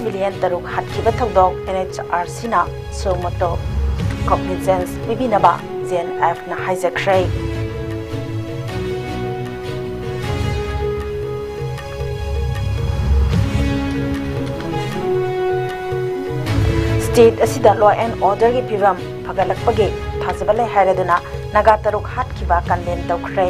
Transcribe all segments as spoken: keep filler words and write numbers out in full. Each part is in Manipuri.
ꯁꯤꯚꯤꯂꯤꯌꯟ ꯇꯔꯨꯛ ꯍꯥꯠꯈꯤꯕ ꯊꯧꯗꯣꯛ N H R Cꯅ suo motu cognizance ꯄꯤꯕꯤꯅꯕ J N Fꯅ ꯍꯥꯏꯖꯈ꯭ꯔꯦ꯫ State ꯑꯁꯤꯗ law and orderꯒꯤ ꯐꯤꯕꯝ ꯐꯒꯠꯂꯛꯄꯒꯤ ꯊꯥꯖꯕ ꯂꯩ ꯍꯥꯏꯔꯗꯨꯅ ꯅꯥꯒꯥ ꯇꯔꯨꯛ ꯍꯥꯠꯈꯤꯕ condemn ꯇꯧꯈ꯭ꯔꯦ꯫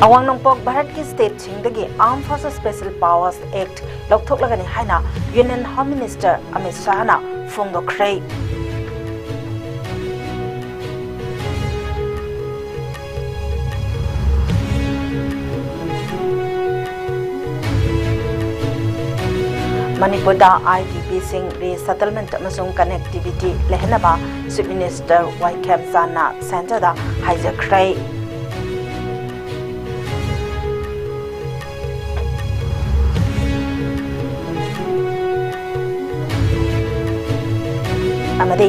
ꯑꯋꯥꯡ ꯅꯣꯡꯄꯣꯛ ꯚꯥꯔꯠꯀꯤ stateꯁꯤꯡꯗꯒꯤ Armed Forces Special Powers Act ꯂꯧꯊꯣꯛꯂꯒꯅꯤ ꯍꯥꯏꯅ Union Home Minister ꯑꯃꯤꯠ ꯁꯥꯍꯅ ꯐꯣꯡꯗꯣꯛꯈ꯭ꯔꯦ꯫ ꯃꯅꯤꯄꯨꯔꯗ IDPꯁꯤꯡ resettlement ꯑꯃꯁꯨꯡ connectivity ꯂꯩꯍꯟꯅꯕ Chief Minister ꯋꯥꯏ ꯈꯦꯝꯆꯥꯟꯅ Centreꯗ ꯍꯥꯏꯖꯈ꯭ꯔꯦ꯫ ꯑꯃꯗꯤ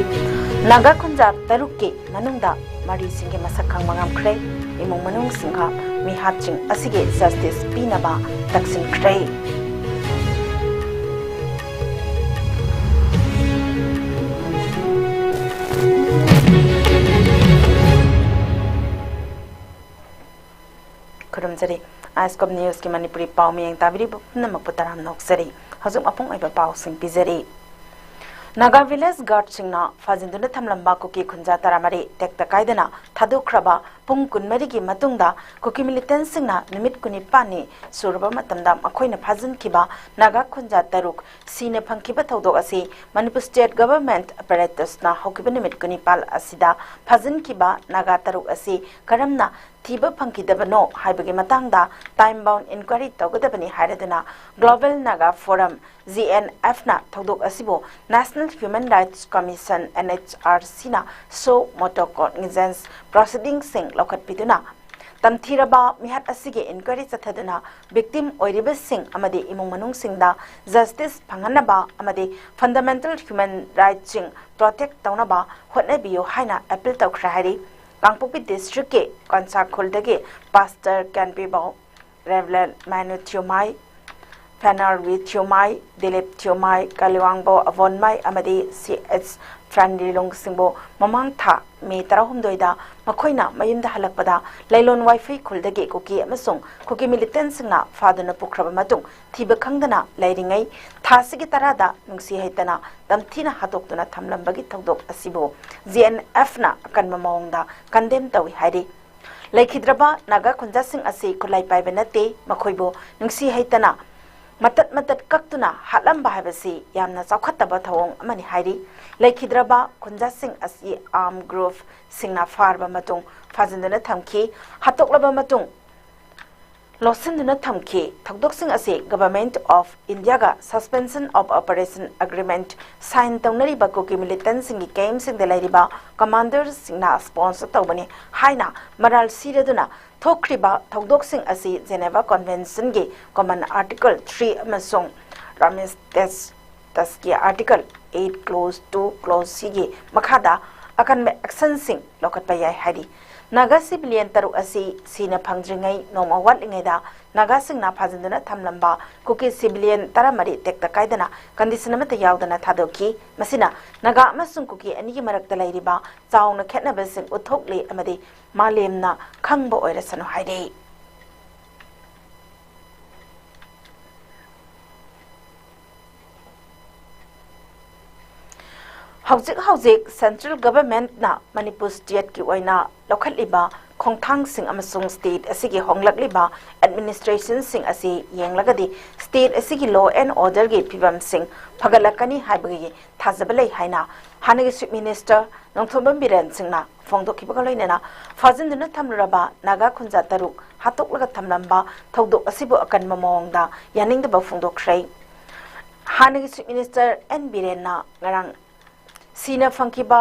ꯅꯥꯒꯥ ꯈꯨꯟꯖꯥ ꯇꯔꯨꯛꯀꯤ ꯃꯅꯨꯡꯗ ꯃꯔꯤꯁꯤꯡꯒꯤ ꯃꯁꯛ ꯈꯪꯕ ꯉꯝꯈ꯭ꯔꯦ꯫ ꯏꯃꯨꯡ ꯃꯅꯨꯡꯁꯤꯡꯒ ꯃꯤꯍꯥꯠꯁꯤꯡ ꯑꯁꯤꯒꯤ justice ꯄꯤꯅꯕ ꯇꯛꯁꯤꯟꯈ꯭ꯔꯦ꯫ ꯈꯨꯔꯨꯝꯖꯔꯤ꯫ ISCOP Newsꯀꯤ ꯃꯅꯤꯄꯨꯔꯤ ꯄꯥꯎ ꯃꯤꯌꯦꯡ ꯇꯥꯕꯤꯔꯤꯕ ꯄꯨꯝꯅꯃꯛꯄꯨ ꯇꯔꯥꯝꯅ ꯑꯣꯛꯆꯔꯤ꯫ ꯍꯧꯖꯤꯛ ꯃꯄꯨꯡ ꯑꯣꯏꯕ ꯄꯥꯎꯁꯤꯡ ꯄꯤꯖꯔꯤ꯫ ꯅꯥꯒꯥ village guardꯁꯤꯡꯅ ꯐꯥꯖꯤꯟꯗꯨꯅ ꯊꯝꯂꯝꯕ ꯀꯨꯀꯤ ꯈꯨꯟꯖꯥ ꯇꯔꯥꯃꯔꯤ ꯇꯦꯛꯇ ꯀꯥꯏꯗꯅ ꯊꯥꯗꯣꯛꯈ꯭ꯔꯕ ꯄꯨꯡ ꯀꯨꯟꯃꯔꯤꯒꯤ ꯃꯇꯨꯡꯗ ꯀꯨꯀꯤ militantꯁꯤꯡꯅ ꯅꯨꯃꯤꯠ ꯀꯨꯟꯅꯤꯄꯥꯟꯅꯤ ꯁꯨꯔꯕ ꯃꯇꯝꯗ ꯃꯈꯣꯏꯅ ꯐꯥꯖꯤꯟꯈꯤꯕ ꯅꯥꯒꯥ ꯈꯨꯟꯖꯥ ꯇꯔꯨꯛ ꯁꯤꯅ ꯐꯪꯈꯤꯕ ꯊꯧꯗꯣꯛ ꯑꯁꯤ ꯃꯅꯤꯄꯨꯔ state government apparatusꯅ ꯍꯧꯈꯤꯕ ꯅꯨꯃꯤꯠ ꯀꯨꯟꯅꯤꯄꯥꯜ ꯑꯁꯤꯗ ꯐꯥꯖꯤꯟꯈꯤꯕ ꯅꯥꯒꯥ ꯇꯔꯨꯛ ꯑꯁꯤ ꯀꯔꯝꯅ ꯊꯤꯕ ꯐꯪꯈꯤꯗꯕꯅꯣ ꯍꯥꯏꯕꯒꯤ ꯃꯇꯥꯡꯗ time bound inquiry ꯇꯧꯒꯗꯕꯅꯤ ꯍꯥꯏꯔꯗꯨꯅ Global Naga Forum, GNFꯅ ꯊꯧꯗꯣꯛ ꯑꯁꯤꯕꯨ National Human Rights Commission, NHRCꯅ suo motu cognizance proceedingsꯁꯤꯡ ꯂꯧꯈꯠꯄꯤꯗꯨꯅ ꯇꯝꯊꯤꯔꯕ ꯃꯤꯍꯥꯠ ꯑꯁꯤꯒꯤ ꯏꯟꯀ꯭ꯋꯥꯏꯔꯤ ꯆꯠꯊꯗꯨꯅ ꯚꯤꯛꯇꯤꯝ ꯑꯣꯏꯔꯤꯕꯁꯤꯡ ꯑꯃꯗꯤ ꯏꯃꯨꯡ ꯃꯅꯨꯡꯁꯤꯡꯗ ꯖꯁꯇꯤꯁ ꯐꯪꯍꯟꯅꯕ ꯑꯃꯗꯤ ꯐꯟꯗꯥꯃꯦꯟꯇꯦꯜ ꯍ꯭ꯌꯨꯃꯦꯟ ꯔꯥꯏꯠꯁꯤꯡ ꯄ꯭ꯔꯣꯇꯦꯛ ꯇꯧꯅꯕ ꯍꯣꯠꯅꯕꯤꯌꯨ ꯍꯥꯏꯅ ꯑꯄꯤꯜ ꯇꯧꯈ꯭ꯔꯦ ꯍꯥꯏꯔꯤ꯫ ꯀꯥꯡꯄꯣꯛꯄꯤ ꯗꯤꯁꯇ꯭ꯔꯤꯛꯀꯤ ꯀꯣꯟꯁꯥꯈꯨꯜꯗꯒꯤ ꯄꯥꯁꯇꯔ ꯀ꯭ꯌꯥꯟꯄꯤꯕꯥꯎ ꯔꯦꯚꯔꯦꯟ ꯃꯦꯅꯨ ꯊꯤꯌꯣꯃꯥꯏ, ꯐꯦꯅꯥꯔ ꯋꯤ ꯊꯤꯌꯣꯃꯥꯏ, ꯗꯤꯂꯤꯞ ꯊꯤꯌꯣꯃꯥꯏ, ꯀꯥꯂꯤꯋꯥꯡꯕꯣ ꯑꯕꯣꯟꯃꯥꯏ ꯑꯃꯗꯤ ꯁꯤ ꯑꯦꯆ ꯐ꯭ꯔꯥꯟꯂꯤꯂꯣꯡꯁꯤꯡꯕꯨ ꯃꯃꯥꯡ ꯊꯥ ꯃꯦ ꯇꯔꯥꯍꯨꯝꯗꯣꯏꯗ ꯃꯈꯣꯏꯅ ꯃꯌꯨꯝꯗ ꯍꯜꯂꯛꯄꯗ ꯂꯩꯂꯣꯟ ꯋꯥꯏꯐꯩ ꯈꯨꯜꯗꯒꯤ ꯀꯨꯀꯤ ꯑꯃꯁꯨꯡ ꯀꯨꯀꯤ ꯃꯤꯂꯤꯇꯦꯟꯁꯤꯡꯅ ꯐꯥꯗꯨꯅ ꯄꯨꯈ꯭ꯔꯕ ꯃꯇꯨꯡ ꯊꯤꯕ ꯈꯪꯗꯅ ꯂꯩꯔꯤꯉꯩ ꯊꯥꯁꯤꯒꯤ ꯇꯔꯥꯗ ꯅꯨꯡꯁꯤ ꯍꯩꯇꯅ ꯇꯝꯊꯤꯅ ꯍꯥꯠꯇꯣꯛꯇꯨꯅ ꯊꯝꯂꯝꯕꯒꯤ ꯊꯧꯗꯣꯛ ꯑꯁꯤꯕꯨ ꯖꯤ ꯑꯦꯟ ꯑꯦꯐꯅ ꯑꯀꯟꯕ ꯃꯑꯣꯡꯗ ꯀꯟꯗꯦꯝ ꯇꯧꯏ ꯍꯥꯏꯔꯤ꯫ ꯂꯩꯈꯤꯗ꯭ꯔꯕ ꯅꯥꯒꯥ ꯈꯨꯟꯖꯥꯁꯤꯡ ꯑꯁꯤ ꯈꯨꯠꯂꯥꯏ ꯄꯥꯏꯕ ꯅꯠꯇꯦ, ꯃꯈꯣꯏꯕꯨ ꯅꯨꯡꯁꯤ ꯍꯩꯇꯅ ꯃꯇꯠ ꯃꯇꯠ ꯀꯛꯇꯨꯅ ꯍꯥꯠꯂꯝꯕ ꯍꯥꯏꯕꯁꯤ ꯌꯥꯝꯅ ꯆꯥꯎꯈꯠꯇꯕ ꯊꯧꯑꯣꯡ ꯑꯃꯅꯤ ꯍꯥꯏꯔꯤ꯫ ꯂꯩꯈꯤꯗ꯭ꯔꯕ ꯈꯨꯟꯖꯥꯁꯤꯡ ꯑꯁꯤ ꯑꯥꯔꯝ ꯒ꯭ꯔꯨꯞꯁꯤꯡꯅ ꯐꯥꯔꯕ ꯃꯇꯨꯡ ꯐꯥꯖꯤꯟꯗꯨꯅ ꯊꯝꯈꯤ꯫ ꯍꯥꯠꯇꯣꯛꯂꯕ ꯃꯇꯨꯡ ꯂꯣꯠꯁꯤꯟꯗꯨꯅ ꯊꯝꯈꯤ꯫ ꯊꯧꯗꯣꯛꯁꯤꯡ ꯑꯁꯤ Government of Indiaꯒ Suspension of Operation Agreement sign ꯇꯧꯅꯔꯤꯕ ꯀꯨꯀꯤ ꯃꯤꯂꯤꯇꯦꯟꯁꯤꯡꯒꯤ ꯀꯦꯝꯞꯁꯤꯡꯗ ꯂꯩꯔꯤꯕ ꯀꯃꯥꯟꯗꯔꯁꯤꯡꯅ sponsor ꯇꯧꯕꯅꯤ ꯍꯥꯏꯅ ꯃꯔꯥꯜ ꯁꯤꯔꯗꯨꯅ ꯊꯣꯛꯈ꯭ꯔꯤꯕ ꯊꯧꯗꯣꯛꯁꯤꯡ ꯑꯁꯤ Geneva Conventionꯒꯤ common Article three ꯑꯃꯁꯨꯡ Armistice ꯇꯁꯀꯤ Article eight Clause two Clause Cꯒꯤ ꯃꯈꯥꯗ ꯑꯀꯟꯕ actionꯁꯤꯡ ꯂꯧꯈꯠꯄ ꯌꯥꯏ ꯍꯥꯏꯔꯤ꯫ ꯅꯥꯒꯥ civilian ꯇꯔꯨꯛ ꯑꯁꯤ ꯁꯤꯅ ꯐꯪꯗ꯭ꯔꯤꯉꯩ ꯅꯣꯡꯃ ꯋꯥꯠꯂꯤꯉꯩꯗ ꯅꯥꯒꯥꯁꯤꯡꯅ ꯐꯥꯖꯤꯟꯗꯨꯅ ꯊꯝꯂꯝꯕ ꯀꯨꯀꯤ civilian ꯇꯔꯥꯃꯔꯤ ꯇꯦꯛꯇ ꯀꯥꯏꯗꯅ condition ꯑꯃꯠꯇ ꯌꯥꯎꯗꯅ ꯊꯥꯗꯣꯛꯈꯤ꯫ ꯃꯁꯤꯅ ꯅꯥꯒꯥ ꯑꯃꯁꯨꯡ ꯀꯨꯀꯤ ꯑꯅꯤꯒꯤ ꯃꯔꯛꯇ ꯂꯩꯔꯤꯕ ꯆꯥꯎꯅ ꯈꯦꯠꯅꯕꯁꯤꯡ ꯎꯠꯊꯣꯛꯂꯤ ꯑꯃꯗꯤ ꯃꯥꯂꯦꯝꯅ ꯈꯪꯕ ꯑꯣꯏꯔꯁꯅꯨ ꯍꯥꯏꯔꯤ꯫ ꯍꯧꯖꯤꯛ ꯍꯧꯖꯤꯛ central governmentꯅ ꯃꯅꯤꯄꯨꯔ stateꯀꯤ ꯑꯣꯏꯅ ꯂꯧꯈꯠꯂꯤꯕ ꯈꯣꯡꯊꯥꯡꯁꯤꯡ ꯑꯃꯁꯨꯡ state ꯑꯁꯤꯒꯤ ꯍꯣꯡꯂꯛꯂꯤꯕ administrationꯁꯤꯡ ꯑꯁꯤ ꯌꯦꯡꯂꯒꯗꯤ state ꯑꯁꯤꯒꯤ law and orderꯒꯤ ꯐꯤꯕꯝꯁꯤꯡ ꯐꯒꯠꯂꯛꯀꯅꯤ ꯍꯥꯏꯕꯒꯤ ꯊꯥꯖꯕ ꯂꯩ ꯍꯥꯏꯅ ꯍꯥꯟꯅꯒꯤ chief minister ꯅꯣꯡꯊꯣꯝꯕꯝ ꯕꯤꯔꯦꯟ ꯁꯤꯡꯅ ꯐꯣꯡꯗꯣꯛꯈꯤꯕꯒ ꯂꯣꯏꯅꯅ ꯐꯥꯖꯤꯟꯗꯨꯅ ꯊꯝꯂꯨꯔꯕ ꯅꯥꯒꯥ ꯈꯨꯟꯖꯥ ꯇꯔꯨꯛ ꯍꯥꯠꯇꯣꯛꯂꯒ ꯊꯝꯂꯝꯕ ꯊꯧꯗꯣꯛ ꯑꯁꯤꯕꯨ ꯑꯀꯟꯕ ꯃꯑꯣꯡꯗ ꯌꯥꯅꯤꯡꯗꯕ ꯐꯣꯡꯗꯣꯛꯈ꯭ꯔꯦ꯫ ꯍꯥꯟꯅꯒꯤ chief minister ꯑꯦꯟ ꯕꯤꯔꯦꯟꯅ ꯉꯔꯥꯡ ꯁꯤꯅ ꯐꯪꯈꯤꯕ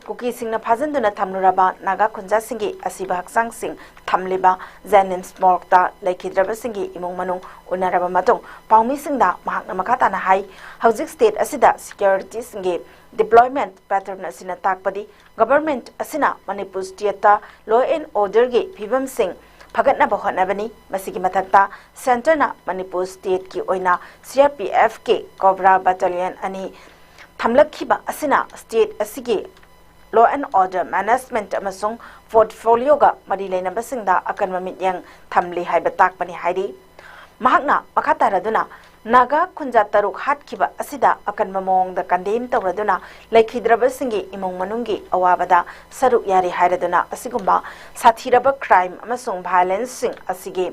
ꯀꯨꯀꯤꯁꯤꯡꯅ ꯐꯥꯖꯤꯟꯗꯨꯅ ꯊꯝꯂꯨꯔꯕ ꯅꯥꯒꯥ ꯈꯨꯟꯖꯥꯁꯤꯡꯒꯤ ꯑꯁꯤꯕ ꯍꯛꯆꯥꯡꯁꯤꯡ ꯊꯝꯂꯤꯕ ꯖꯦꯅꯤꯝꯁ ꯃꯣꯔꯒꯇ ꯂꯩꯈꯤꯗ꯭ꯔꯕꯁꯤꯡꯒꯤ ꯏꯃꯨꯡ ꯃꯅꯨꯡ ꯎꯅꯔꯕ ꯃꯇꯨꯡ ꯄꯥꯎꯃꯤꯁꯤꯡꯗ ꯃꯍꯥꯛꯅ ꯃꯈꯥ ꯇꯥꯅ ꯍꯥꯏ, ꯍꯧꯖꯤꯛ ꯁ꯭ꯇꯦꯠ ꯑꯁꯤꯗ ꯁꯤꯀ꯭ꯌꯨꯔꯤꯇꯤꯁꯤꯡꯒꯤ ꯗꯤꯄ꯭ꯂꯣꯏꯃꯦꯟꯠ ꯄꯦꯇꯔꯟ ꯑꯁꯤꯅ ꯇꯥꯛꯄꯗꯤ ꯒꯚꯔꯟꯃꯦꯟꯠ ꯑꯁꯤꯅ ꯃꯅꯤꯄꯨꯔ ꯁ꯭ꯇꯦꯠꯇ ꯂꯣ ꯑꯦꯟ ꯑꯣꯔꯗꯔꯒꯤ ꯐꯤꯕꯝꯁꯤꯡ ꯐꯒꯠꯅꯕ ꯍꯣꯠꯅꯕꯅꯤ꯫ ꯃꯁꯤꯒꯤ ꯃꯊꯛꯇ ꯁꯦꯟꯇꯔꯅ ꯃꯅꯤꯄꯨꯔ ꯁ꯭ꯇꯦꯠꯀꯤ ꯑꯣꯏꯅ C R P ꯑꯦꯐꯀꯤ cobra battalion ꯑꯅꯤ ꯊꯝꯂꯛꯈꯤꯕ ꯑꯁꯤꯅ ꯁ꯭ꯇꯦꯠ ꯑꯁꯤꯒꯤ ꯂꯣ ꯑꯦꯟ ꯑꯣꯔꯗꯔ ꯃꯦꯅꯦꯖꯃꯦꯟꯠ ꯑꯃꯁꯨꯡ ꯄꯣꯔꯠꯐꯣꯂꯤꯑꯣꯒ ꯃꯔꯤ ꯂꯩꯅꯕꯁꯤꯡꯗ ꯑꯀꯟꯕ ꯃꯤꯠꯌꯦꯡ ꯊꯝꯂꯤ ꯍꯥꯏꯕ ꯇꯥꯛꯄꯅꯤ ꯍꯥꯏꯔꯤ꯫ ꯃꯍꯥꯛꯅ ꯃꯈꯥ ꯇꯥꯔꯗꯨꯅ ꯅꯥꯒꯥ ꯈꯨꯟꯖꯥ ꯇꯔꯨꯛ ꯍꯥꯠꯈꯤꯕ ꯑꯁꯤꯗ ꯑꯀꯟꯕ ꯃꯑꯣꯡꯗ ꯀꯟꯗꯦꯝ ꯇꯧꯔꯗꯨꯅ ꯂꯩꯈꯤꯗ꯭ꯔꯕꯁꯤꯡꯒꯤ ꯏꯃꯨꯡ ꯃꯅꯨꯡꯒꯤ ꯑꯋꯥꯕꯗ ꯁꯔꯨꯛ ꯌꯥꯔꯤ ꯍꯥꯏꯔꯗꯨꯅ ꯑꯁꯤꯒꯨꯝꯕ ꯁꯥꯊꯤꯔꯕ ꯀ꯭ꯔꯥꯏꯝ ꯑꯃꯁꯨꯡ ꯚꯥꯏꯑꯣꯂꯦꯟꯁꯁꯤꯡ ꯑꯁꯤꯒꯤ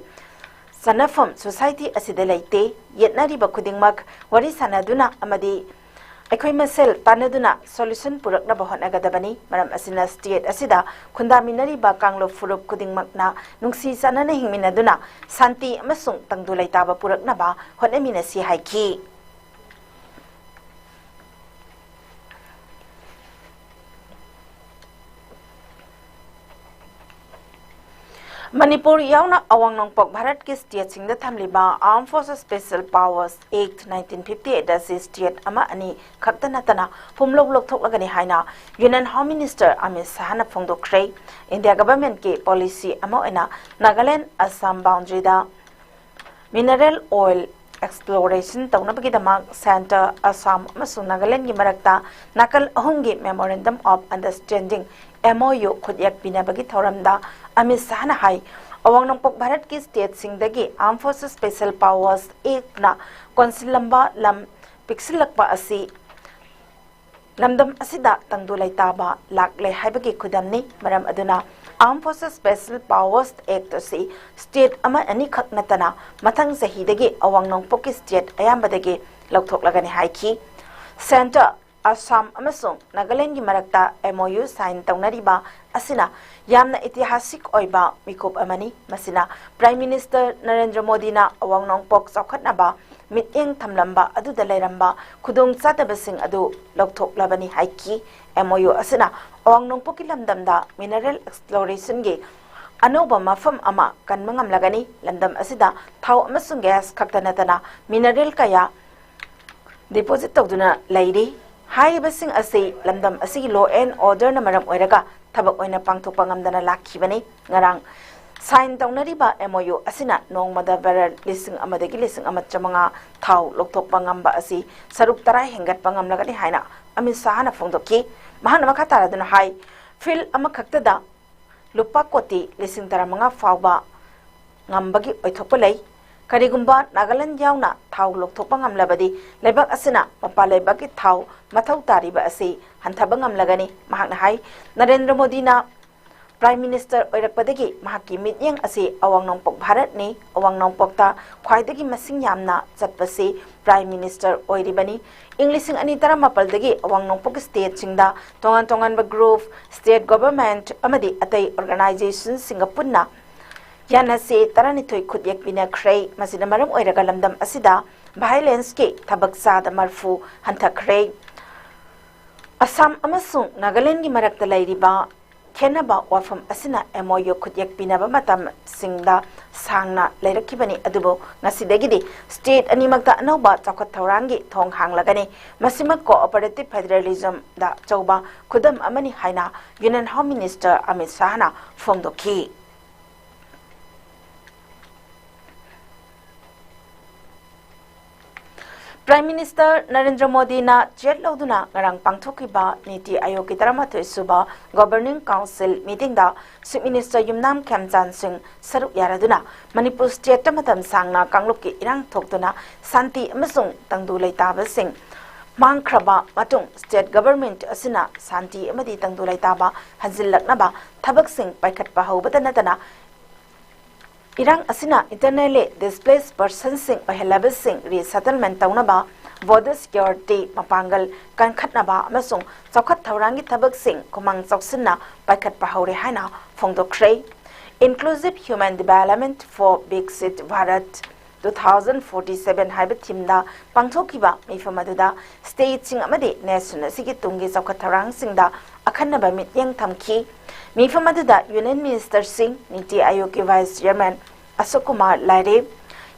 ꯆꯠꯅꯐꯝ ꯁꯣꯁꯥꯏꯇꯤ ꯑꯁꯤꯗ ꯂꯩꯇꯦ꯫ ꯌꯦꯠꯅꯔꯤꯕ ꯈꯨꯗꯤꯡꯃꯛ ꯋꯥꯔꯤ ꯁꯥꯅꯗꯨꯅ ꯑꯃꯗꯤ ꯑꯩꯈꯣꯏ ꯃꯁꯦꯜ ꯇꯥꯟꯅꯗꯨꯅ ꯁꯣꯂꯨꯁꯟ ꯄꯨꯔꯛꯅꯕ ꯍꯣꯠꯅꯒꯗꯕꯅꯤ꯫ ꯃꯔꯝ ꯑꯁꯤꯅ ꯁ꯭ꯇꯦꯠ ꯑꯁꯤꯗ ꯈꯨꯟꯗꯥꯃꯤꯟꯅꯔꯤꯕ ꯀꯥꯡꯂꯨꯞ ꯐꯨꯔꯨꯞ ꯈꯨꯗꯤꯡꯃꯛꯅ ꯅꯨꯡꯁꯤ ꯆꯥꯟꯅꯅ ꯍꯤꯡꯃꯤꯟꯅꯗꯨꯅ ꯁꯥꯟꯇꯤ ꯑꯃꯁꯨꯡ ꯇꯪꯗꯨ ꯂꯩꯇꯥꯕ ꯄꯨꯔꯛꯅꯕ ꯍꯣꯠꯅꯃꯤꯟꯅꯁꯤ ꯍꯥꯏꯈꯤ꯫ ꯃꯅꯤꯄꯨꯔ ꯌꯥꯎꯅ ꯑꯋꯥꯡ ꯅꯣꯡꯄꯣꯛ ꯚꯥꯔꯠꯀꯤ ꯁ꯭ꯇꯦꯠꯁꯤꯡꯗ ꯊꯝꯂꯤꯕ Armed Forces Special Powers Act nineteen fifty eight ꯑꯁꯤ ꯁ꯭ꯇꯦꯠ ꯑꯃ ꯑꯅꯤ ꯈꯛꯇ ꯅꯠꯇꯅ ꯄꯨꯝꯂꯧ ꯂꯧꯊꯣꯛꯂꯒꯅꯤ ꯍꯥꯏꯅ ꯌꯨꯅꯤꯌꯟ ꯍꯣꯝ ꯃꯤꯅꯤꯁꯇꯔ ꯑꯃꯤꯠ ꯁꯍꯥꯅ ꯐꯣꯡꯗꯣꯛꯈ꯭ꯔꯦ꯫ ꯏꯟꯗꯤꯌꯥ ꯒꯚꯔꯟꯃꯦꯟꯠꯀꯤ ꯄꯣꯂꯤꯁꯤ ꯑꯃ ꯑꯣꯏꯅ ꯅꯥꯒꯥꯂꯦꯟꯗ ꯑꯁꯥꯝ ꯕꯥꯎꯟꯗꯔꯤꯗ ꯃꯤꯅꯔꯦꯜ ꯑꯣꯏꯜ ꯑꯦꯛꯁꯄ꯭ꯂꯣꯔꯦꯁꯟ ꯇꯧꯅꯕꯒꯤꯗꯃꯛ ꯁꯦꯟꯇꯔ, ꯑꯁꯥꯝ ꯑꯃꯁꯨꯡ ꯅꯥꯒꯥꯂꯦꯟꯗꯒꯤ ꯃꯔꯛꯇ ꯅꯥꯀꯜ ꯑꯍꯨꯝꯒꯤ Memorandum of Understanding, M O U, ꯈꯨꯠꯌꯦꯛ ꯄꯤꯅꯕꯒꯤ ꯊꯧꯔꯝꯗ ꯑꯃꯤꯠ ꯁꯍꯥꯅ ꯍꯥꯏ, ꯑꯋꯥꯡ ꯅꯣꯡꯄꯣꯛ ꯚꯥꯔꯠꯀꯤ ꯁ꯭ꯇꯦꯠꯁꯤꯡꯗꯒꯤ Armed Forces Special Powers Actꯅ ꯀꯣꯟꯁꯤꯜꯂꯝꯕ ꯂꯝ ꯄꯤꯛꯁꯤꯜꯂꯛꯄ ꯑꯁꯤ ꯂꯝꯗꯝ ꯑꯁꯤꯗ ꯇꯪꯗꯨ ꯂꯩꯇꯥꯕ ꯂꯥꯛꯂꯦ ꯍꯥꯏꯕꯒꯤ ꯈꯨꯗꯝꯅꯤ꯫ ꯃꯔꯝ ꯑꯗꯨꯅ Armed Forces Special Powers Act ꯑꯁꯤ ꯁ꯭ꯇꯦꯠ ꯑꯃ ꯑꯅꯤꯈꯛ ꯅꯠꯇꯅ ꯃꯊꯪ ꯆꯍꯤꯗꯒꯤ ꯑꯋꯥꯡ ꯅꯣꯡꯄꯣꯛꯀꯤ ꯁ꯭ꯇꯦꯠ ꯑꯌꯥꯝꯕꯗꯒꯤ ꯂꯧꯊꯣꯛꯂꯒꯅꯤ ꯍꯥꯏꯈꯤ꯫ ꯁꯦꯟꯇꯔ, ꯑꯁꯥꯝ ꯑꯃꯁꯨꯡ ꯅꯥꯒꯥꯂꯦꯟꯗꯒꯤ ꯃꯔꯛꯇ M O U sign ꯇꯧꯅꯔꯤꯕ ꯑꯁꯤꯅ ꯌꯥꯝꯅ ꯏꯇꯤꯍꯥꯁꯤꯛ ꯑꯣꯏꯕ ꯃꯤꯀꯨꯞ ꯑꯃꯅꯤ꯫ ꯃꯁꯤꯅ Prime Minister ꯅꯔꯦꯟꯗ꯭ꯔ ꯃꯣꯗꯤꯅ ꯑꯋꯥꯡ ꯅꯣꯡꯄꯣꯛ ꯆꯥꯎꯈꯠꯅꯕ ꯃꯤꯠꯌꯦꯡ ꯊꯝꯂꯝꯕ ꯑꯗꯨꯗ ꯂꯩꯔꯝꯕ ꯈꯨꯗꯣꯡꯆꯥꯗꯕꯁꯤꯡ ꯑꯗꯨ ꯂꯧꯊꯣꯛꯂꯕꯅꯤ ꯍꯥꯏꯈꯤ꯫ ꯑꯦꯝ ꯑꯣ ꯌꯨ ꯑꯁꯤꯅ ꯑꯋꯥꯡ ꯅꯣꯡꯄꯣꯛꯀꯤ ꯂꯝꯗꯝꯗ mineral explorationꯒꯤ ꯑꯅꯧꯕ ꯃꯐꯝ ꯑꯃ ꯀꯟꯕ ꯉꯝꯂꯒꯅꯤ꯫ ꯂꯝꯗꯝ ꯑꯁꯤꯗ ꯊꯥꯎ ꯑꯃꯁꯨꯡ gas ꯈꯛꯇ ꯅꯠꯇꯅ mineral ꯀꯌꯥ deposit ꯇꯧꯗꯨꯅ ꯂꯩꯔꯤ꯫ ꯍꯥꯏꯔꯤꯕꯁꯤꯡ ꯑꯁꯤ ꯂꯝꯗꯝ ꯑꯁꯤꯒꯤ law and orderꯅ ꯃꯔꯝ ꯑꯣꯏꯔꯒ ꯊꯕꯛ ꯑꯣꯏꯅ ꯄꯥꯡꯊꯣꯛꯄ ꯉꯝꯗꯅ ꯂꯥꯛꯈꯤꯕꯅꯤ꯫ ꯉꯔꯥꯡ sign ꯇꯧꯅꯔꯤꯕ ꯑꯦꯝ ꯑꯣ ꯌꯨ ꯑꯁꯤꯅ ꯅꯣꯡꯃꯗ barrel ꯂꯤꯁꯤꯡ ꯑꯃꯗꯒꯤ ꯂꯤꯁꯤꯡ ꯑꯃ ꯆꯥꯃꯉꯥ ꯊꯥꯎ ꯂꯧꯊꯣꯛꯄ ꯉꯝꯕ ꯑꯁꯤ ꯁꯔꯨꯛ ꯇꯔꯥ ꯍꯦꯟꯒꯠꯄ ꯉꯝꯂꯒꯅꯤ ꯍꯥꯏꯅ ꯑꯃꯤꯠ ꯁꯥꯍꯅ ꯐꯣꯡꯗꯣꯛꯈꯤ꯫ ꯃꯍꯥꯛꯅ ꯃꯈꯥ ꯇꯥꯔꯗꯨꯅ ꯍꯥꯏ, field ꯑꯃꯈꯛꯇꯗ ꯂꯨꯄꯥ ꯀꯣꯇꯤ ꯂꯤꯁꯤꯡ ꯇꯔꯥꯃꯉꯥ ꯐꯥꯎꯕ ꯉꯝꯕꯒꯤ ꯑꯣꯏꯊꯣꯛꯄ ꯂꯩ꯫ ꯀꯔꯤꯒꯨꯝꯕ ꯅꯥꯒꯥꯂꯦꯟꯗ ꯌꯥꯎꯅ ꯊꯥꯎ ꯂꯧꯊꯣꯛꯄ ꯉꯝꯂꯕꯗꯤ ꯂꯩꯕꯥꯛ ꯑꯁꯤꯅ ꯃꯄꯥꯟ ꯂꯩꯕꯥꯛꯀꯤ ꯊꯥꯎ ꯃꯊꯧ ꯇꯥꯔꯤꯕ ꯑꯁꯤ ꯍꯟꯊꯕ ꯉꯝꯂꯒꯅꯤ꯫ ꯃꯍꯥꯛꯅ ꯍꯥꯏ, ꯅꯔꯦꯟꯗ꯭ꯔ ꯃꯣꯗꯤꯅ Prime Minister ꯑꯣꯏꯔꯛꯄꯗꯒꯤ ꯃꯍꯥꯛꯀꯤ ꯃꯤꯠꯌꯦꯡ ꯑꯁꯤ ꯑꯋꯥꯡ ꯅꯣꯡꯄꯣꯛ ꯚꯥꯔꯠꯅꯤ꯫ ꯑꯋꯥꯡ ꯅꯣꯡꯄꯣꯛꯇ ꯈ꯭ꯋꯥꯏꯗꯒꯤ ꯃꯁꯤꯡ ꯌꯥꯝꯅ ꯆꯠꯄꯁꯤ Prime Minister ꯑꯣꯏꯔꯤꯕꯅꯤ꯫ ꯏꯪ ꯂꯤꯁꯤꯡ ꯑꯅꯤ ꯇꯔꯥꯃꯥꯄꯜꯗꯒꯤ ꯑꯋꯥꯡ ꯅꯣꯡꯄꯣꯛ stateꯁꯤꯡꯗ ꯇꯣꯉꯥꯟ ꯇꯣꯉꯥꯟꯕ group, state government ꯑꯃꯗꯤ ꯑꯇꯩ organizationꯁꯤꯡꯒ ꯄꯨꯟꯅ ꯌꯥꯅꯁꯦ ꯇꯔꯥꯅꯤꯊꯣꯏ ꯈꯨꯠꯌꯦꯛ ꯄꯤꯅꯈ꯭ꯔꯦ꯫ ꯃꯁꯤꯅ ꯃꯔꯝ ꯑꯣꯏꯔꯒ ꯂꯝꯗꯝ ꯑꯁꯤꯗ violenceꯀꯤ ꯊꯕꯛ ꯆꯥꯗ ꯃꯔꯐꯨ ꯍꯟꯊꯈ꯭ꯔꯦ꯫ ꯑꯁꯥꯝ ꯑꯃꯁꯨꯡ ꯅꯥꯒꯥꯂꯦꯟꯗꯒꯤ ꯃꯔꯛꯇ ꯂꯩꯔꯤꯕ ꯈꯦꯟꯅꯕ ꯋꯥꯐꯝ ꯑꯁꯤꯅ ꯑꯦꯝ ꯑꯣ ꯌꯨ ꯈꯨꯠꯌꯦꯛ ꯄꯤꯅꯕ ꯃꯇꯝꯁꯤꯡꯗ ꯁꯥꯡꯅ ꯂꯩꯔꯛꯈꯤꯕꯅꯤ, ꯑꯗꯨꯕꯨ ꯉꯁꯤꯗꯒꯤꯗꯤ state ꯑꯅꯤꯃꯛꯇ ꯑꯅꯧꯕ ꯆꯥꯎꯈꯠ ꯊꯧꯔꯥꯡꯒꯤ ꯊꯣꯡ ꯍꯥꯡꯂꯒꯅꯤ꯫ ꯃꯁꯤꯃꯛ cooperative federalismꯗ ꯑꯆꯧꯕ ꯈꯨꯗꯝ ꯑꯃꯅꯤ ꯍꯥꯏꯅ Union Home Minister ꯑꯃꯤꯠ ꯁꯥꯍꯅ ꯐꯣꯡꯗꯣꯛꯈꯤ꯫ Prime Minister ꯅꯔꯦꯟꯗ꯭ꯔ ꯃꯣꯗꯤꯅ ꯆꯦꯠ ꯂꯧꯗꯨꯅ ꯉꯔꯥꯡ ꯄꯥꯡꯊꯣꯛꯈꯤꯕ ꯅꯤꯇꯤ ꯑꯥꯌꯣꯒꯀꯤ ꯇꯔꯥꯃꯥꯊꯣꯏ ꯁꯨꯕ Governing Council meetingꯗ Chief Minister ꯌꯨꯝꯅꯥꯝ ꯈꯦꯝꯆꯥꯟ ꯁꯤꯡ ꯁꯔꯨꯛ ꯌꯥꯔꯗꯨꯅ ꯃꯅꯤꯄꯨꯔ stateꯇ ꯃꯇꯝ ꯁꯥꯡꯅ ꯀꯥꯡꯂꯨꯞꯀꯤ ꯏꯔꯥꯡ ꯊꯣꯛꯇꯨꯅ ꯁꯥꯟꯇꯤ ꯑꯃꯁꯨꯡ ꯇꯪꯗꯨ ꯂꯩꯇꯥꯕꯁꯤꯡ ꯃꯥꯡꯈ꯭ꯔꯕ ꯃꯇꯨꯡ state government ꯑꯁꯤꯅ ꯁꯥꯟꯇꯤ ꯑꯃꯗꯤ ꯇꯪꯗꯨ ꯂꯩꯇꯥꯕ ꯍꯟꯖꯤꯜꯂꯛꯅꯕ ꯊꯕꯛꯁꯤꯡ ꯄꯥꯏꯈꯠꯄ ꯍꯧꯕꯇ ꯅꯠꯇꯅ ꯏꯔꯥꯡ ꯑꯁꯤꯅ internally displaced personꯁꯤꯡ ꯑꯣꯏꯍꯜꯂꯕꯁꯤꯡ resettlement ꯇꯧꯅꯕ, border security ꯃꯄꯥꯡꯒꯜ ꯀꯟꯈꯠꯅꯕ ꯑꯃꯁꯨꯡ ꯆꯥꯎꯈꯠ ꯊꯧꯔꯥꯡꯒꯤ ꯊꯕꯛꯁꯤꯡ ꯈꯨꯃꯥꯡ ꯆꯥꯎꯁꯤꯟꯅ ꯄꯥꯏꯈꯠꯄ ꯍꯧꯔꯦ ꯍꯥꯏꯅ ꯐꯣꯡꯗꯣꯛꯈ꯭ꯔꯦ꯫ Inclusive Human Development for Viksit Bharat two thousand forty-seven ꯍꯥꯏꯕ ꯊꯤꯝꯗ ꯄꯥꯡꯊꯣꯛꯈꯤꯕ ꯃꯤꯐꯝ ꯑꯗꯨꯗ ꯁ꯭ꯇꯦꯠꯁꯤꯡ ꯑꯃꯗꯤ ꯅꯦꯁꯟ ꯑꯁꯤꯒꯤ ꯇꯨꯡꯒꯤ ꯆꯥꯎꯈꯠ ꯊꯧꯔꯥꯡꯁꯤꯡꯗ ꯑꯈꯟꯅꯕ ꯃꯤꯠꯌꯦꯡ ꯊꯝꯈꯤ꯫ ꯃꯤꯐꯝ ꯑꯗꯨꯗ ꯌꯨꯅꯤꯌꯟ ꯃꯤꯅꯤꯁꯇꯔꯁꯤꯡ, ꯅꯤꯇꯤ ꯑꯥꯌꯣꯒꯀꯤ ꯚꯥꯏꯁ ꯆꯤꯌꯔꯃꯦꯟ ꯑꯁꯣꯛ ꯀꯨꯃꯥꯔ ꯂꯥꯏꯔꯦ,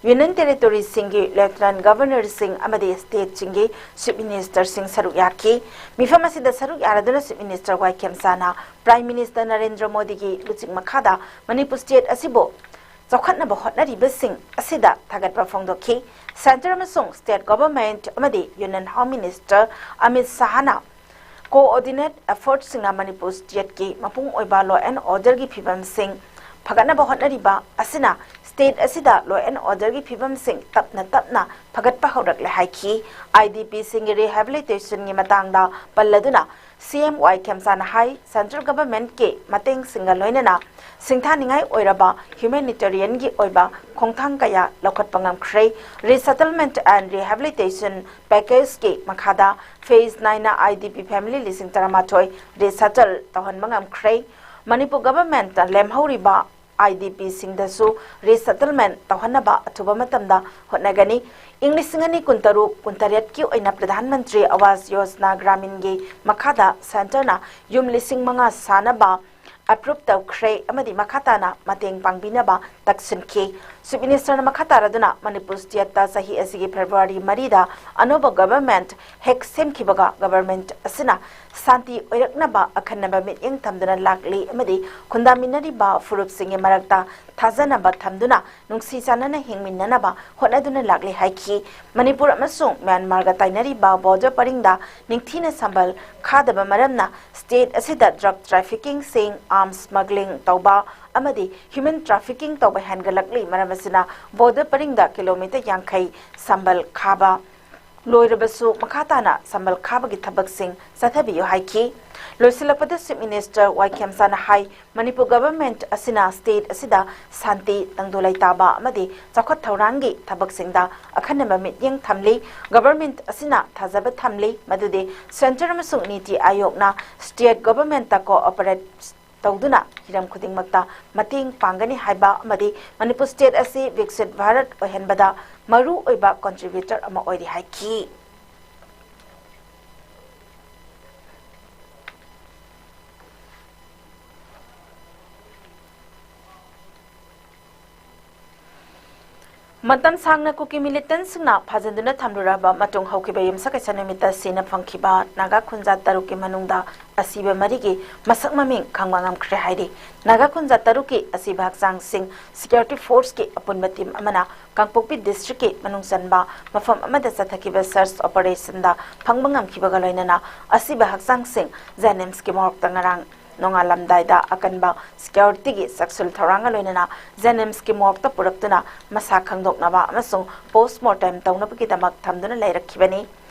ꯌꯨꯅꯤꯌꯟ ꯇꯦꯔꯤꯇꯣꯔꯤꯁꯤꯡꯒꯤ ꯂꯦꯐꯇꯤꯅꯦꯟꯠ ꯒꯚꯔꯅꯔꯁꯤꯡ ꯑꯃꯗꯤ ꯁ꯭ꯇꯦꯠꯁꯤꯡꯒꯤ ꯆꯤꯐ ꯃꯤꯅꯤꯁꯇꯔꯁꯤꯡ ꯁꯔꯨꯛ ꯌꯥꯈꯤ꯫ ꯃꯤꯐꯝ ꯑꯁꯤꯗ ꯁꯔꯨꯛ ꯌꯥꯔꯗꯨꯅ ꯆꯤꯐ ꯃꯤꯅꯤꯁꯇꯔ ꯋꯥꯏ ꯈꯦꯝꯆꯥꯅ ꯄ꯭ꯔꯥꯏꯝ ꯃꯤꯅꯤꯁꯇꯔ ꯅꯔꯦꯟꯗ꯭ꯔ ꯃꯣꯗꯤꯒꯤ ꯂꯨꯆꯤꯡ ꯃꯈꯥꯗ ꯃꯅꯤꯄꯨꯔ ꯁ꯭ꯇꯦꯠ ꯑꯁꯤꯕꯨ ꯆꯥꯎꯈꯠꯅꯕ ꯍꯣꯠꯅꯔꯤꯕꯁꯤꯡ ꯑꯁꯤꯗ ꯊꯥꯒꯠꯄ ꯐꯣꯡꯗꯣꯛꯈꯤ꯫ ꯁꯦꯟꯇꯔ ꯑꯃꯁꯨꯡ ꯁ꯭ꯇꯦꯠ ꯒꯚꯔꯟꯃꯦꯟꯠ ꯑꯃꯗꯤ ꯌꯨꯅꯤꯌꯟ ꯍꯣꯝ ꯃꯤꯅꯤꯁꯇꯔ ꯑꯃꯤꯠ ꯁꯥꯍꯅ ꯀꯣꯑꯣꯔꯗꯤꯅꯦꯠ ꯑꯦꯐꯔꯠꯁꯤꯡꯅ ꯃꯅꯤꯄꯨꯔ ꯁ꯭ꯇꯦꯠꯀꯤ ꯃꯄꯨꯡ ꯑꯣꯏꯕ ꯂꯣ ꯑꯦꯟ ꯑꯣꯔꯗꯔꯒꯤ ꯐꯤꯕꯝꯁꯤꯡ ꯐꯒꯠꯅꯕ ꯍꯣꯠꯅꯔꯤꯕ ꯑꯁꯤꯅ ꯁ꯭ꯇꯦꯠ ꯑꯁꯤꯗ ꯂꯣ ꯑꯦꯟ ꯑꯣꯔꯗꯔꯒꯤ ꯐꯤꯕꯝꯁꯤꯡ ꯇꯞꯅ ꯇꯞꯅ ꯐꯒꯠꯄ ꯍꯧꯔꯛꯂꯦ ꯍꯥꯏꯈꯤ꯫ ꯑꯥꯏ ꯗꯤ ꯄꯤꯁꯤꯡꯒꯤ ꯔꯤꯍꯦꯕꯤꯂꯤꯇꯦꯁꯟꯒꯤ ꯃꯇꯥꯡꯗ ꯄꯜꯂꯗꯨꯅ ꯁꯤ ꯑꯦꯝ ꯋꯥꯏ ꯈꯦꯝꯆꯥꯅ ꯍꯥꯏ, ꯁꯦꯟꯇ꯭ꯔꯦꯜ ꯒꯚꯔꯟꯃꯦꯟꯠꯀꯤ ꯃꯇꯦꯡꯁꯤꯡꯒ ꯂꯣꯏꯅꯅ ꯁꯤꯡꯊꯥꯅꯤꯡꯉꯥꯏ ꯑꯣꯏꯔꯕ ꯍ꯭ꯌꯨꯃꯦꯅꯤꯇꯦꯔꯤꯌꯟꯒꯤ ꯑꯣꯏꯕ ꯈꯣꯡꯊꯥꯡ ꯀꯌꯥ ꯂꯧꯈꯠꯄ ꯉꯝꯈ꯭ꯔꯦ꯫ Resettlement and Rehabilitation Packageꯀꯤ ꯃꯈꯥꯗ ꯐꯦꯖ ꯅꯥꯏꯅ ꯑꯥꯏ ꯗꯤ ꯄꯤ ꯐꯦꯃꯤꯂꯤ ꯂꯤꯁꯤꯡ ꯇꯔꯥꯃꯥꯊꯣꯏ ꯔꯤꯁꯦꯇꯜ ꯇꯧꯍꯟꯕ ꯉꯝꯈ꯭ꯔꯦ꯫ ꯃꯅꯤꯄꯨꯔ ꯒꯚꯔꯟꯃꯦꯟꯠꯅ ꯂꯦꯝꯍꯧꯔꯤꯕ ꯑꯥꯏ ꯗꯤ ꯄꯤꯁꯤꯡꯗꯁꯨ ꯔꯤꯁꯦꯇꯜꯃꯦꯟꯠ ꯇꯧꯍꯟꯅꯕ ꯑꯊꯨꯕ ꯃꯇꯝꯗ ꯍꯣꯠꯅꯒꯅꯤ꯫ ꯏꯪ ꯂꯤꯁꯤꯡ ꯑꯅꯤ ꯀꯨꯟꯇꯔꯨꯛ ꯀꯨꯟꯇꯔꯦꯠꯀꯤ ꯑꯣꯏꯅ ꯄ꯭ꯔꯙꯥꯟ ꯃꯟꯇ꯭ꯔꯤ ꯑꯋꯥꯁ ꯌꯣꯖꯅꯥ ꯒ꯭ꯔꯥꯃꯤꯟꯒꯤ ꯃꯈꯥꯗ ꯁꯦꯟꯇꯔꯅ ꯌꯨꯝ ꯂꯤꯁꯤꯡ ꯃꯉꯥ ꯁꯥꯅꯕ ꯑꯦꯄ꯭ꯔꯨꯞ ꯇꯧꯈ꯭ꯔꯦ ꯑꯃꯗꯤ ꯃꯈꯥ ꯇꯥꯅ ꯃꯇꯦꯡ ꯄꯥꯡꯕꯤꯅꯕ ꯇꯛꯁꯤꯟꯈꯤ꯫ ꯆꯤꯐ ꯃꯤꯅꯤꯁꯇꯔꯅ ꯃꯈꯥ ꯇꯥꯔꯗꯨꯅ ꯃꯅꯤꯄꯨꯔ ꯁ꯭ꯇꯦꯠꯇ ꯆꯍꯤ ꯑꯁꯤꯒꯤ ꯐꯦꯕ꯭ꯔꯨꯋꯥꯔꯤ ꯃꯔꯤꯗ ꯑꯅꯧꯕ ꯒꯚꯔꯟꯃꯦꯟꯠ ꯍꯦꯛ ꯁꯦꯝꯈꯤꯕꯒ ꯒꯚꯔꯟꯃꯦꯟꯠ ꯑꯁꯤꯅ ꯁꯥꯟꯇꯤ ꯑꯣꯏꯔꯛꯅꯕ ꯑꯈꯟꯅꯕ ꯃꯤꯠꯌꯦꯡ ꯊꯝꯗꯨꯅ ꯂꯥꯛꯂꯤ ꯑꯃꯗꯤ ꯈꯨꯟꯗꯥꯃꯤꯟꯅꯔꯤꯕ ꯐꯨꯔꯨꯞꯁꯤꯡꯒꯤ ꯃꯔꯛꯇ ꯊꯥꯖꯅꯕ ꯊꯝꯗꯨꯅ ꯅꯨꯡꯁꯤ ꯆꯥꯟꯅꯅ ꯍꯤꯡꯃꯤꯟꯅꯅꯕ ꯍꯣꯠꯅꯗꯨꯅ ꯂꯥꯛꯂꯤ ꯍꯥꯏꯈꯤ꯫ ꯃꯅꯤꯄꯨꯔ ꯑꯃꯁꯨꯡ ꯃ꯭ꯌꯥꯟꯃꯥꯔꯒ ꯇꯥꯏꯅꯔꯤꯕ ꯕꯣꯔꯗꯔ ꯄꯔꯤꯡꯗ ꯅꯤꯡꯊꯤꯅ ꯁꯝꯕꯜ ꯈꯥꯗꯕ ꯃꯔꯝꯅ ꯁ꯭ꯇꯦꯠ ꯑꯁꯤꯗ ꯗ꯭ꯔꯒ ꯇ꯭ꯔꯥꯐꯤꯀꯤꯡꯁꯤꯡ, ꯑꯥꯔꯝꯁ ꯁ꯭ꯃꯒ꯭ꯂꯤꯡ ꯇꯧꯕ ꯑꯃꯗꯤ ꯍ꯭ꯌꯨꯃꯦꯟ ꯇ꯭ꯔꯥꯐꯤꯀꯤꯡ ꯇꯧꯕ ꯍꯦꯟꯒꯠꯂꯛꯂꯤ꯫ ꯃꯔꯝ ꯑꯁꯤꯅ ꯕꯣꯔꯗꯔ ꯄꯔꯤꯡꯗ ꯀꯤꯂꯣꯃꯤꯇꯔ ꯌꯥꯡꯈꯩ ꯁꯝꯕꯜ ꯈꯥꯕ ꯂꯣꯏꯔꯕꯁꯨ ꯃꯈꯥ ꯇꯥꯅ ꯁꯝꯕꯜ ꯈꯥꯕꯒꯤ ꯊꯕꯛꯁꯤꯡ ꯆꯠꯊꯕꯤꯌꯨ ꯍꯥꯏꯈꯤ꯫ ꯂꯣꯏꯁꯤꯜꯂꯛꯄꯗ ꯆꯤꯐ ꯃꯤꯅꯤꯁꯇꯔ ꯋꯥꯏ ꯈꯦꯝꯆꯥꯅ ꯍꯥꯏ, ꯃꯅꯤꯄꯨꯔ ꯒꯚꯔꯟꯃꯦꯟꯠ ꯑꯁꯤꯅ ꯁ꯭ꯇꯦꯠ ꯑꯁꯤꯗ ꯁꯥꯟꯇꯤ, ꯇꯪꯗꯨ ꯂꯩꯇꯥꯕ ꯑꯃꯗꯤ ꯆꯥꯎꯈꯠ ꯊꯧꯔꯥꯡꯒꯤ ꯊꯕꯛꯁꯤꯡꯗ ꯑꯈꯟꯅꯕ ꯃꯤꯠꯌꯦꯡ ꯊꯝꯂꯤ꯫ ꯒꯚꯔꯟꯃꯦꯟꯠ ꯑꯁꯤꯅ ꯊꯥꯖꯕ ꯊꯝꯂꯤ ꯃꯗꯨꯗꯤ ꯁꯦꯟꯇꯔ ꯑꯃꯁꯨꯡ ꯅꯤꯇꯤ ꯑꯥꯌꯣꯒꯅ ꯁ꯭ꯇꯦꯠ ꯒꯚꯔꯟꯃꯦꯟꯠꯇ ꯀꯣꯑꯣꯄꯔꯦꯠ ꯇꯧꯗꯨꯅ ꯍꯤꯔꯝ ꯈꯨꯗꯤꯡꯃꯛꯇ ꯃꯇꯦꯡ ꯄꯥꯡꯒꯅꯤ ꯍꯥꯏꯕ ꯑꯃꯗꯤ ꯃꯅꯤꯄꯨꯔ state ꯑꯁꯤ ꯕꯤꯛꯁꯤꯠ ꯚꯥꯔꯠ ꯑꯣꯏꯍꯟꯕꯗ ꯃꯔꯨ ꯑꯣꯏꯕ contributor ꯑꯃ ꯑꯣꯏꯔꯤ ꯍꯥꯏꯈꯤ꯫ ꯃꯇꯝ ꯁꯥꯡꯅ ꯀꯨꯀꯤ militantꯁꯤꯡꯅ ꯐꯥꯖꯤꯟꯗꯨꯅ ꯊꯝꯂꯨꯔꯕ ꯃꯇꯨꯡ ꯍꯧꯈꯤꯕ ꯌꯨꯝꯁꯀꯩꯁ ꯅꯨꯃꯤꯠꯇ ꯁꯤꯅ ꯐꯪꯈꯤꯕ ꯅꯥꯒꯥ ꯈꯨꯟꯖꯥ ꯇꯔꯨꯛꯀꯤ ꯃꯅꯨꯡꯗ ꯑꯁꯤꯕ ꯃꯔꯤꯒꯤ ꯃꯁꯛ ꯃꯃꯤꯡ ꯈꯪꯕ ꯉꯝꯈ꯭ꯔꯦ ꯍꯥꯏꯔꯤ꯫ ꯅꯥꯒꯥ ꯈꯨꯟꯖꯥ ꯇꯔꯨꯛꯀꯤ ꯑꯁꯤꯕ ꯍꯛꯆꯥꯡꯁꯤꯡ security forceꯀꯤ ꯑꯄꯨꯟꯕ team ꯑꯃꯅ ꯀꯥꯡꯄꯣꯛꯄꯤ districtꯀꯤ ꯃꯅꯨꯡ ꯆꯟꯕ ꯃꯐꯝ ꯑꯃꯗ ꯆꯠꯊꯈꯤꯕ search operationꯗ ꯐꯪꯕ ꯉꯝꯈꯤꯕꯒ ꯂꯣꯏꯅꯅ ꯑꯁꯤꯕ ꯍꯛꯆꯥꯡꯁꯤꯡ JNIMSꯀꯤ morgueꯇ ꯉꯔꯥꯡ ꯅꯣꯡꯉꯥꯜꯂꯝꯗꯥꯏꯗ ꯑꯀꯟꯕ securityꯒꯤ ꯆꯦꯛꯁꯤꯜ ꯊꯧꯔꯥꯡꯒ ꯂꯣꯏꯅꯅ JNIMSꯀꯤ morgueꯇ ꯄꯨꯔꯛꯇꯨꯅ ꯃꯁꯥ ꯈꯪꯗꯣꯛꯅꯕ ꯑꯃꯁꯨꯡ post mortem ꯇꯧꯅꯕꯒꯤꯗꯃꯛ ꯊꯝꯗꯨꯅ ꯂꯩꯔꯛꯈꯤꯕꯅꯤ꯫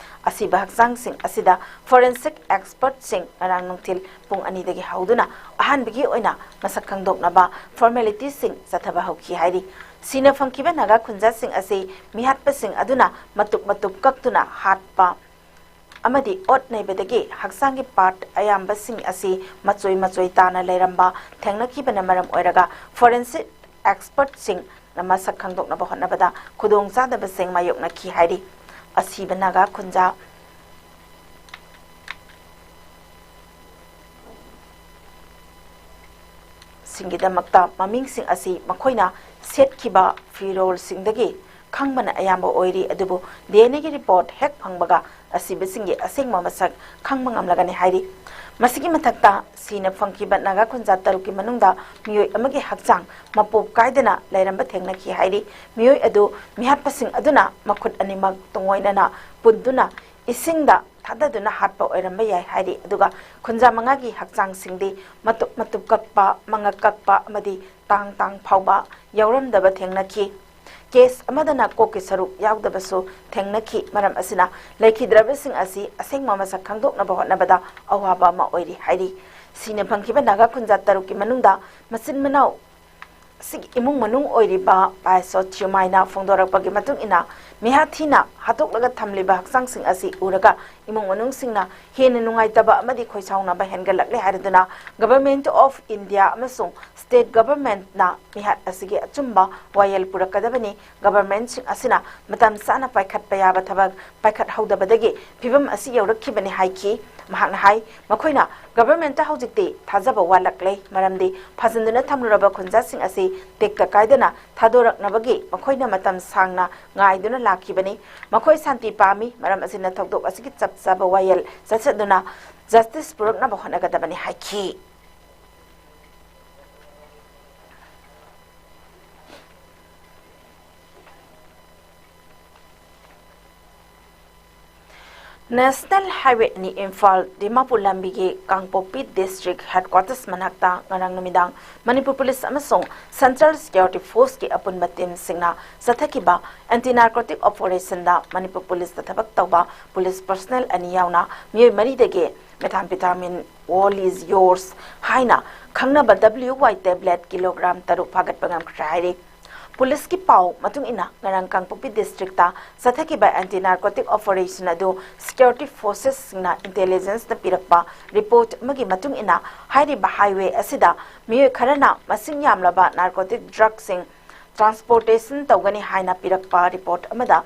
ꯑꯁꯤꯕ ꯍꯛꯆꯥꯡꯁꯤꯡ ꯑꯁꯤꯗ forensic expertꯁꯤꯡ ꯉꯔꯥꯡ ꯅꯨꯡꯊꯤꯜ ꯄꯨꯡ ꯑꯅꯤꯗꯒꯤ ꯍꯧꯗꯨꯅ ꯑꯍꯥꯟꯕꯒꯤ ꯑꯣꯏꯅ ꯃꯁꯛ ꯈꯪꯗꯣꯛꯅꯕ formalityꯁꯤꯡ ꯆꯠꯊꯕ ꯍꯧꯈꯤ ꯍꯥꯏꯔꯤ꯫ ꯁꯤꯅ ꯐꯪꯈꯤꯕ ꯅꯥꯒꯥ ꯈꯨꯟꯖꯥꯁꯤꯡ ꯑꯁꯤ ꯃꯤꯍꯥꯠꯄꯁꯤꯡ ꯑꯗꯨꯅ ꯃꯇꯨꯞ ꯃꯇꯨꯞ ꯀꯛꯇꯨꯅ ꯍꯥꯠꯄ ꯑꯃꯗꯤ ꯑꯣꯠ ꯅꯩꯕꯗꯒꯤ ꯍꯛꯆꯥꯡꯒꯤ part ꯑꯌꯥꯝꯕꯁꯤꯡ ꯑꯁꯤ ꯃꯆꯣꯏ ꯃꯆꯣꯏ ꯇꯥꯅ ꯂꯩꯔꯝꯕ ꯊꯦꯡꯅꯈꯤꯕꯅ ꯃꯔꯝ ꯑꯣꯏꯔꯒ forensic expertꯁꯤꯡꯅ ꯃꯁꯛ ꯈꯪꯗꯣꯛꯅꯕ ꯍꯣꯠꯅꯕꯗ ꯈꯨꯗꯣꯡꯆꯥꯗꯕꯁꯤꯡ ꯃꯥꯌꯣꯛꯅꯈꯤ ꯍꯥꯏꯔꯤ꯫ ꯑꯁꯤꯕ ꯅꯥꯒꯥ ꯈꯨꯟꯖꯥ ꯁꯤꯡꯒꯤꯗꯃꯛꯇ ꯃꯃꯤꯡꯁꯤꯡ ꯑꯁꯤ ꯃꯈꯣꯏꯅ ꯁꯦꯠꯈꯤꯕ ꯐꯤꯔꯣꯜꯁꯤꯡꯗꯒꯤ ꯈꯪꯕꯅ ꯑꯌꯥꯝꯕ ꯑꯣꯏꯔꯤ, ꯑꯗꯨꯕꯨ DNAꯒꯤ report ꯍꯦꯛ ꯐꯪꯕꯒ ꯑꯁꯤꯕꯁꯤꯡꯒꯤ ꯑꯁꯦꯡꯕ ꯃꯁꯛ ꯈꯪꯕ ꯉꯝꯂꯒꯅꯤ ꯍꯥꯏꯔꯤ꯫ ꯃꯁꯤꯒꯤ ꯃꯊꯛꯇ ꯁꯤꯅ ꯐꯪꯈꯤꯕ ꯅꯥꯒꯥ ꯈꯨꯟꯖꯥ ꯇꯔꯨꯛꯀꯤ ꯃꯅꯨꯡꯗ ꯃꯤꯑꯣꯏ ꯑꯃꯒꯤ ꯍꯛꯆꯥꯡ ꯃꯄꯣꯞ ꯀꯥꯏꯗꯅ ꯂꯩꯔꯝꯕ ꯊꯦꯡꯅꯈꯤ ꯍꯥꯏꯔꯤ꯫ ꯃꯤꯑꯣꯏ ꯑꯗꯨ ꯃꯤꯍꯥꯠꯄꯁꯤꯡ ꯑꯗꯨꯅ ꯃꯈꯨꯠ ꯑꯅꯤꯃꯛ ꯇꯣꯉꯣꯏꯅꯅ ꯄꯨꯟꯗꯨꯅ ꯏꯁꯤꯡꯗ ꯊꯥꯗꯗꯨꯅ ꯍꯥꯠꯄ ꯑꯣꯏꯔꯝꯕ ꯌꯥꯏ ꯍꯥꯏꯔꯤ꯫ ꯑꯗꯨꯒ ꯈꯨꯟꯖꯥ ꯃꯉꯥꯒꯤ ꯍꯛꯆꯥꯡꯁꯤꯡꯗꯤ ꯃꯇꯨꯞ ꯃꯇꯨꯞ ꯀꯛꯄ, ꯃꯉꯛ ꯀꯛꯄ ꯑꯃꯗꯤ ꯇꯥꯡ ꯇꯥꯡ ꯐꯥꯎꯕ ꯌꯥꯎꯔꯝꯗꯕ ꯊꯦꯡꯅꯈꯤ꯫ Case ꯑꯃꯗꯅ ꯀꯣꯛꯀꯤ ꯁꯔꯨꯛ ꯌꯥꯎꯗꯕꯁꯨ ꯊꯦꯡꯅꯈꯤ꯫ ꯃꯔꯝ ꯑꯁꯤꯅ ꯂꯩꯈꯤꯗ꯭ꯔꯕꯁꯤꯡ ꯑꯁꯤ ꯑꯁꯦꯡꯕ ꯃꯁꯛ ꯈꯪꯗꯣꯛꯅꯕ ꯍꯣꯠꯅꯕꯗ ꯑꯋꯥꯕ ꯑꯃ ꯑꯣꯏꯔꯤ ꯍꯥꯏꯔꯤ꯫ ꯁꯤꯅ ꯐꯪꯈꯤꯕ ꯅꯥꯒꯥ ꯈꯨꯟꯖꯥ ꯇꯔꯨꯛꯀꯤ ꯃꯅꯨꯡꯗ ꯃꯆꯤꯟ ꯃꯅꯥꯎ ꯑꯁꯤꯒꯤ ꯏꯃꯨꯡ ꯃꯅꯨꯡ ꯑꯣꯏꯔꯤꯕ ꯄꯥꯏꯁꯣ ꯊ꯭ꯌꯨꯃꯥꯏꯅ ꯐꯣꯡꯗꯣꯔꯛꯄꯒꯤ ꯃꯇꯨꯡ ꯏꯟꯅ, ꯃꯤꯍꯥꯠ ꯊꯤꯅ ꯍꯥꯠꯇꯣꯛꯂꯒ ꯊꯝꯂꯤꯕ ꯍꯛꯆꯥꯡꯁꯤꯡ ꯑꯁꯤ ꯎꯔꯒ ꯏꯃꯨꯡ ꯃꯅꯨꯡꯁꯤꯡꯅ ꯍꯦꯟꯅ ꯅꯨꯡꯉꯥꯏꯇꯕ ꯑꯃꯗꯤ ꯈꯣꯏꯁꯥꯎꯅꯕ ꯍꯦꯟꯒꯠꯂꯛꯂꯦ ꯍꯥꯏꯔꯗꯨꯅ Government of India ꯑꯃꯁꯨꯡ State Governmentꯅ ꯃꯤꯍꯥꯠ ꯑꯁꯤꯒꯤ ꯑꯆꯨꯝꯕ ꯋꯥꯌꯦꯜ ꯄꯨꯔꯛꯀꯗꯕꯅꯤ꯫ Governmentꯁꯤꯡ ꯑꯁꯤꯅ ꯃꯇꯝ ꯆꯥꯅ ꯄꯥꯏꯈꯠꯄ ꯌꯥꯕ ꯊꯕꯛ ꯄꯥꯏꯈꯠꯍꯧꯗꯕꯗꯒꯤ ꯐꯤꯚꯝ ꯑꯁꯤ ꯌꯧꯔꯛꯈꯤꯕꯅꯤ ꯍꯥꯏꯈꯤ꯫ ꯃꯍꯥꯛꯅ ꯍꯥꯏ, ꯃꯈꯣꯏꯅ Governmentꯇ ꯍꯧꯖꯤꯛꯇꯤ ꯊꯥꯖꯕ ꯋꯥꯠꯂꯛꯂꯦ, ꯃꯔꯝꯗꯤ ꯐꯥꯖꯤꯟꯗꯨꯅ ꯊꯝꯂꯨꯔꯕ ꯈꯨꯟꯖꯥꯁꯤꯡ ꯑꯁꯤ ꯇꯦꯛꯇ ꯀꯥꯏꯗꯅ ꯊꯥꯗꯣꯔꯛꯅꯕꯒꯤ ꯃꯈꯣꯏꯅ ꯃꯇꯝ ꯁꯥꯡꯅ ꯉꯥꯏꯗꯨꯅ ꯂꯥꯛꯈꯤꯕꯅꯤ꯫ ꯃꯈꯣꯏ ꯁꯥꯟꯇꯤ ꯄꯥꯝꯃꯤ, ꯃꯔꯝ ꯑꯁꯤꯅ ꯊꯧꯗꯣꯛ ꯑꯁꯤꯒꯤ ꯆꯞ ꯆꯥꯕ ꯋꯥꯌꯦꯜ ꯆꯠꯆꯗꯨꯅ justice ꯄꯨꯔꯛꯅꯕ ꯍꯣꯠꯅꯒꯗꯕꯅꯤ ꯍꯥꯏꯈꯤ꯫ National Highway ꯑꯅꯤ ꯏꯝꯐꯥꯜ ꯗꯤꯃꯥꯄꯨꯔ ꯂꯝꯕꯤꯒꯤ ꯀꯥꯡꯄꯣꯛꯄꯤ District Headquarters ꯃꯅꯥꯛꯇ ꯉꯔꯥꯡ ꯅꯨꯃꯤꯗꯥꯡ ꯃꯅꯤꯄꯨꯔ ꯄꯨꯂꯤꯁ ꯑꯃꯁꯨꯡ Central Security Forceꯀꯤ ꯑꯄꯨꯟꯕ teamꯁꯤꯡꯅ ꯆꯠꯊꯈꯤꯕ anti narcotic operationꯗ ꯃꯅꯤꯄꯨꯔ ꯄꯨꯂꯤꯁꯇ ꯊꯕꯛ ꯇꯧꯕ ꯄꯨꯂꯤꯁ personnel ꯑꯅꯤ ꯌꯥꯎꯅ ꯃꯤꯑꯣꯏ ꯃꯔꯤꯗꯒꯤ methamphetamine, all is yours ꯍꯥꯏꯅ ꯈꯪꯅꯕ W Y tablet kilogram ꯇꯔꯨꯛ ꯐꯥꯒꯠꯄ ꯉꯝꯈ꯭ꯔꯦ ꯍꯥꯏꯔꯤ꯫ ꯄꯨꯂꯤꯁꯀꯤ ꯄꯥꯎ ꯃꯇꯨꯡ ꯏꯟꯅ, ꯉꯔꯥꯡ ꯀꯥꯡꯄꯣꯛꯄꯤ Districtꯇ ꯆꯠꯊꯈꯤꯕ anti narcotic operation ꯑꯗꯨ Security Forcesꯁꯤꯡꯅ intelligenceꯅ ꯄꯤꯔꯛꯄ report ꯑꯃꯒꯤ ꯃꯇꯨꯡ ꯏꯟꯅ, ꯍꯥꯏꯔꯤꯕ highway ꯑꯁꯤꯗ ꯃꯤꯑꯣꯏ ꯈꯔꯅ ꯃꯁꯤꯡ ꯌꯥꯝꯂꯕ narcotic drugꯁꯤꯡ transportation ꯇꯧꯒꯅꯤ ꯍꯥꯏꯅ ꯄꯤꯔꯛꯄ report ꯑꯃꯗ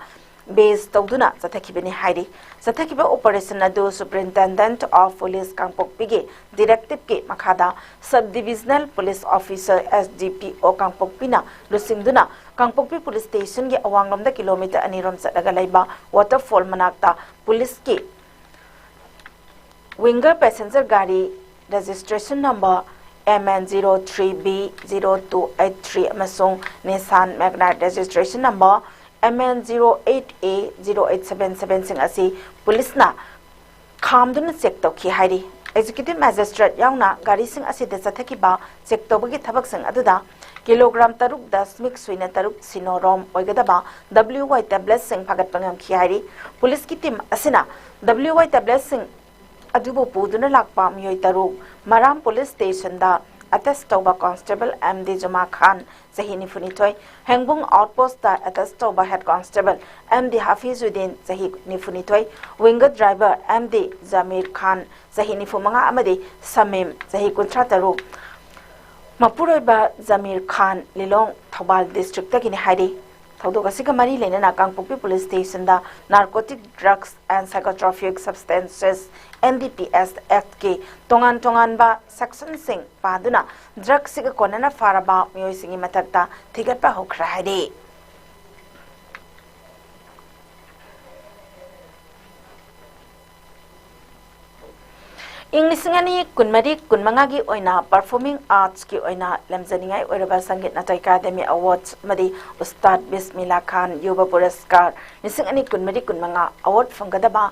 base ꯇꯧꯗꯨꯅ ꯆꯠꯊꯈꯤꯕꯅꯤ ꯍꯥꯏꯔꯤ꯫ ꯆꯠꯊꯈꯤꯕ operation ꯑꯗꯨ Superintendent of Police ꯀꯥꯡꯄꯣꯛꯄꯤꯒꯤ directiveꯀꯤ ꯃꯈꯥꯗ Sub Divisional Police Officer, S D P O, ꯀꯥꯡꯄꯣꯛꯄꯤꯅ ꯂꯨꯆꯤꯡꯗꯨꯅ ꯀꯥꯡꯄꯣꯛꯄꯤ police stationꯒꯤ ꯑꯋꯥꯡꯂꯣꯝꯗ kilometre ꯑꯅꯤꯔꯣꯝ ꯆꯠꯂꯒ ꯂꯩꯕ waterfall ꯃꯅꯥꯛꯇ ꯄꯨꯂꯤꯁꯀꯤ Winger passenger ꯒꯥꯔꯤ registration number M N zero three B zero two eight three ꯑꯃꯁꯨꯡ Nissan Magnite registration number M N zero eight A zero eight seven seven ꯁꯤꯡ ꯑꯁꯤ ꯄꯨꯂꯤꯁꯅ ꯈꯥꯝꯗꯨꯅ check ꯇꯧꯈꯤ ꯍꯥꯏꯔꯤ꯫ Executive Magistrate ꯌꯥꯎꯅ ꯒꯥꯔꯤꯁꯤꯡ ꯑꯁꯤꯗ ꯆꯠꯊꯈꯤꯕ check ꯇꯧꯕꯒꯤ ꯊꯕꯛꯁꯤꯡ ꯑꯗꯨꯗ kilogram ꯇꯔꯨꯛ ꯗꯁꯃꯤꯛ ꯁꯨꯏꯅ ꯇꯔꯨꯛ ꯁꯤꯅꯣꯔꯣꯝ ꯑꯣꯏꯒꯗꯕ W Y tabletꯁꯤꯡ ꯐꯥꯒꯠꯄ ꯉꯝꯈꯤ ꯍꯥꯏꯔꯤ꯫ ꯄꯨꯂꯤꯁꯀꯤ team ꯑꯁꯤꯅ W Y tabletꯁꯤꯡ ꯑꯗꯨꯕꯨ ꯄꯨꯗꯨꯅ ꯂꯥꯛꯄ ꯃꯤꯑꯣꯏ ꯇꯔꯨꯛ ꯃꯔꯥꯝ police stationꯗ ꯑꯦꯇꯦꯁ ꯇꯧꯕ ꯀꯣꯟꯁꯇꯦꯕꯜ ꯑꯦꯝ ꯗꯤ ꯖꯨꯃꯥ ꯈꯥꯟ, ꯆꯍꯤ ꯅꯤꯐꯨꯅꯤꯊꯣꯏ, ꯍꯦꯡꯕꯨꯡ ꯑꯥꯎꯠꯄꯣꯁꯇ ꯑꯦꯇꯦꯁ ꯇꯧꯕ ꯍꯦꯗ ꯀꯣꯟꯁꯇꯦꯕꯜ ꯑꯦꯝ ꯗꯤ ꯍꯥꯐꯤꯖꯨꯗꯤꯟ, ꯆꯍꯤ ꯅꯤꯐꯨꯅꯤꯊꯣꯏ, ꯋꯤꯡꯒꯔ ꯗ꯭ꯔꯥꯏꯚꯔ ꯑꯦꯝ ꯗꯤ ꯖꯃꯤꯔ ꯈꯥꯟ, ꯆꯍꯤ ꯅꯤꯐꯨꯃꯉꯥ, ꯑꯃꯗꯤ ꯁꯃꯤꯝ, ꯆꯍꯤ ꯀꯨꯟꯊ꯭ꯔꯥ ꯇꯔꯨꯛ꯫ ꯃꯄꯨꯔꯣꯏꯕ ꯖꯃꯤꯔ ꯈꯥꯟ, ꯂꯤꯂꯣꯡ, ꯊꯧꯕꯥꯜ ꯗꯤꯁꯇ꯭ꯔꯤꯛꯇꯒꯤꯅꯤ ꯍꯥꯏꯔꯤ꯫ ꯊꯧꯗꯣꯛ ꯑꯁꯤꯒ ꯃꯔꯤ ꯂꯩꯅꯅ ꯀꯥꯡꯄꯣꯛꯄꯤ police ꯁ꯭ꯇꯦꯁꯟꯗ Narcotic Drugs and Psychotropic Substances, N D P S Act ꯀꯤ ꯇꯣꯉꯥꯟ ꯇꯣꯉꯥꯟꯕ ꯁꯦꯛꯁꯟꯁꯤꯡ ꯄꯥꯗꯨꯅ ꯗ꯭ꯔꯒꯁꯤꯒ ꯀꯣꯟꯅꯅ ꯐꯥꯔꯕ ꯃꯤꯑꯣꯏꯁꯤꯡꯒꯤ ꯃꯊꯛꯇ ꯊꯤꯒꯠꯄ ꯍꯧꯈ꯭ꯔꯦ ꯍꯥꯏꯔꯤ꯫ ꯏꯪ ꯂꯤꯁꯤꯡ ꯑꯅꯤ ꯀꯨꯟꯃꯔꯤ ꯀꯨꯟꯃꯉꯥꯒꯤ ꯑꯣꯏꯅ ꯄꯔꯐꯣꯔꯃꯤꯡ ꯑꯥꯔꯠꯁꯀꯤ ꯑꯣꯏꯅ ꯂꯝꯖꯅꯤꯡꯉꯥꯏ ꯑꯣꯏꯔꯕ ꯁꯪꯒꯤꯠ ꯅꯥꯇꯛ ꯑꯦꯀꯥꯗꯦꯃꯤ ꯑꯦꯋꯥꯔꯗꯁ ꯑꯃꯗꯤ ꯎꯁꯇꯥꯗ ꯕꯤꯁꯃꯤꯂꯥ ꯈꯥꯟ ꯌꯨꯕ ꯄꯨꯔꯁꯀꯥꯔ ꯂꯤꯁꯤꯡ ꯑꯅꯤ ꯀꯨꯟꯃꯔꯤ ꯀꯨꯟꯃꯉꯥ ꯑꯦꯋꯥꯔꯗ ꯐꯪꯒꯗꯕ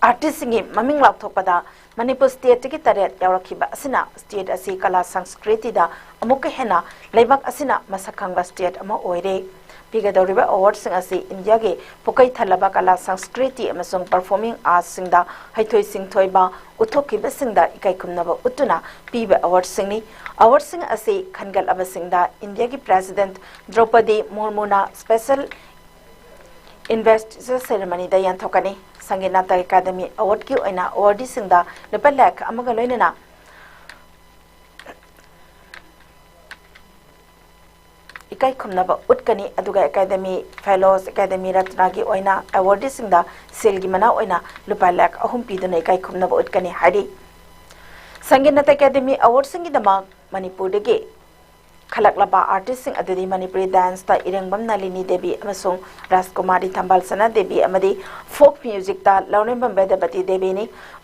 ꯑꯥꯔꯇꯤꯁꯁꯤꯡꯒꯤ ꯃꯃꯤꯡ ꯂꯥꯎꯊꯣꯛꯄꯗ ꯃꯅꯤꯄꯨꯔ ꯁ꯭ꯇꯦꯠꯇꯒꯤ ꯇꯔꯦꯠ ꯌꯥꯎꯔꯛꯈꯤꯕ ꯑꯁꯤꯅ ꯁ꯭ꯇꯦꯠ ꯑꯁꯤ ꯀꯂꯥ ꯁꯪꯁꯀ꯭ꯔꯤꯇꯤꯗ ꯑꯃꯨꯛꯀ ꯍꯦꯟꯅ ꯂꯩꯕꯥꯛ ꯑꯁꯤꯅ ꯃꯁꯛ ꯈꯪꯕ ꯁ꯭ꯇꯦꯠ ꯑꯃ ꯑꯣꯏꯔꯦ꯫ ꯄꯤꯒꯗꯧꯔꯤꯕ ꯑꯦꯋꯥꯔꯗꯁꯤꯡ ꯑꯁꯤ ꯏꯟꯗꯤꯌꯥꯒꯤ ꯄꯨꯀꯩ ꯊꯜꯂꯕ ꯀꯂꯥ ꯁꯪꯁꯀ꯭ꯔꯤꯇꯤ ꯑꯃꯁꯨꯡ ꯄꯔꯐꯣꯔꯃꯤꯡ ꯑꯥꯔꯠꯁꯁꯤꯡꯗ ꯍꯩꯊꯣꯏ ꯁꯤꯡꯊꯣꯏꯕ ꯎꯠꯊꯣꯛꯈꯤꯕꯁꯤꯡꯗ ꯏꯀꯥꯏ ꯈꯨꯝꯅꯕ ꯎꯠꯇꯨꯅ ꯄꯤꯕ ꯑꯦꯋꯥꯔꯗꯁꯤꯡꯅꯤ꯫ ꯑꯦꯋꯥꯔꯗꯁꯤꯡ ꯑꯁꯤ ꯈꯟꯒꯠꯂꯕꯁꯤꯡꯗ ꯏꯟꯗꯤꯌꯥꯒꯤ president ꯗ꯭ꯔꯧꯄꯗꯤ ꯃꯨꯔꯃꯨꯅ special ꯏꯟꯚꯦꯁꯇꯤꯆꯔ ꯁꯦꯔꯦꯃꯅꯤꯗ ꯌꯦꯟꯊꯣꯛꯀꯅꯤ꯫ Sangeet Natak academy ꯑꯦꯋꯥꯔꯗꯀꯤ ꯑꯣꯏꯅ ꯑꯦꯋꯥꯔꯗꯤꯁꯤꯡꯗ ꯂꯨꯄꯥ ꯂꯥꯈ ꯑꯃꯒ ꯂꯣꯏꯅꯅ ꯏꯀꯥꯏ ꯈꯨꯝꯅꯕ ꯎꯠꯀꯅꯤ꯫ ꯑꯗꯨꯒ ꯑꯦꯀꯥꯗꯦꯃꯤ ꯐꯦꯂꯣꯁ, ꯑꯦꯀꯥꯗꯦꯃꯤ ꯔꯠꯅꯥꯒꯤ ꯑꯣꯏꯅ ꯑꯦꯋꯥꯔꯗꯤꯁꯤꯡꯗ ꯁꯦꯜꯒꯤ ꯃꯅꯥ ꯑꯣꯏꯅ ꯂꯨꯄꯥ ꯂꯥꯈ ꯑꯍꯨꯝ ꯄꯤꯗꯨꯅ ꯏꯀꯥꯏ ꯈꯨꯝꯅꯕ ꯎꯠꯀꯅꯤ ꯍꯥꯏꯔꯤ꯫ ꯁꯪꯒꯤꯠ ꯅꯥꯇꯛ ꯑꯦꯀꯥꯗꯦꯃꯤ ꯑꯦꯋꯥꯔꯗꯁꯤꯡꯒꯤꯗꯃꯛ ꯃꯅꯤꯄꯨꯔꯗꯒꯤ ꯈꯜꯂꯛꯂꯕ ꯑꯥꯔꯇꯤꯁꯁꯤꯡ ꯑꯗꯨꯗꯤ ꯃꯅꯤꯄꯨꯔꯤ ꯗꯥꯟꯁꯇ ꯏꯔꯦꯡꯕꯝ ꯅꯂꯤꯅꯤ ꯗꯦꯕꯤ ꯑꯃꯁꯨꯡ ꯔꯥꯖꯀꯨꯃꯥꯔꯤ ꯊꯝꯕꯥꯜꯁꯅꯥ ꯗꯦꯕꯤ ꯑꯃꯗꯤ ꯐꯣꯛ ꯃ꯭ꯌꯨꯖꯤꯛꯇ ꯂꯧꯔꯦꯝꯕꯝ ꯕꯦꯗꯕꯇꯤ ꯗꯦꯕꯤꯅꯤ꯫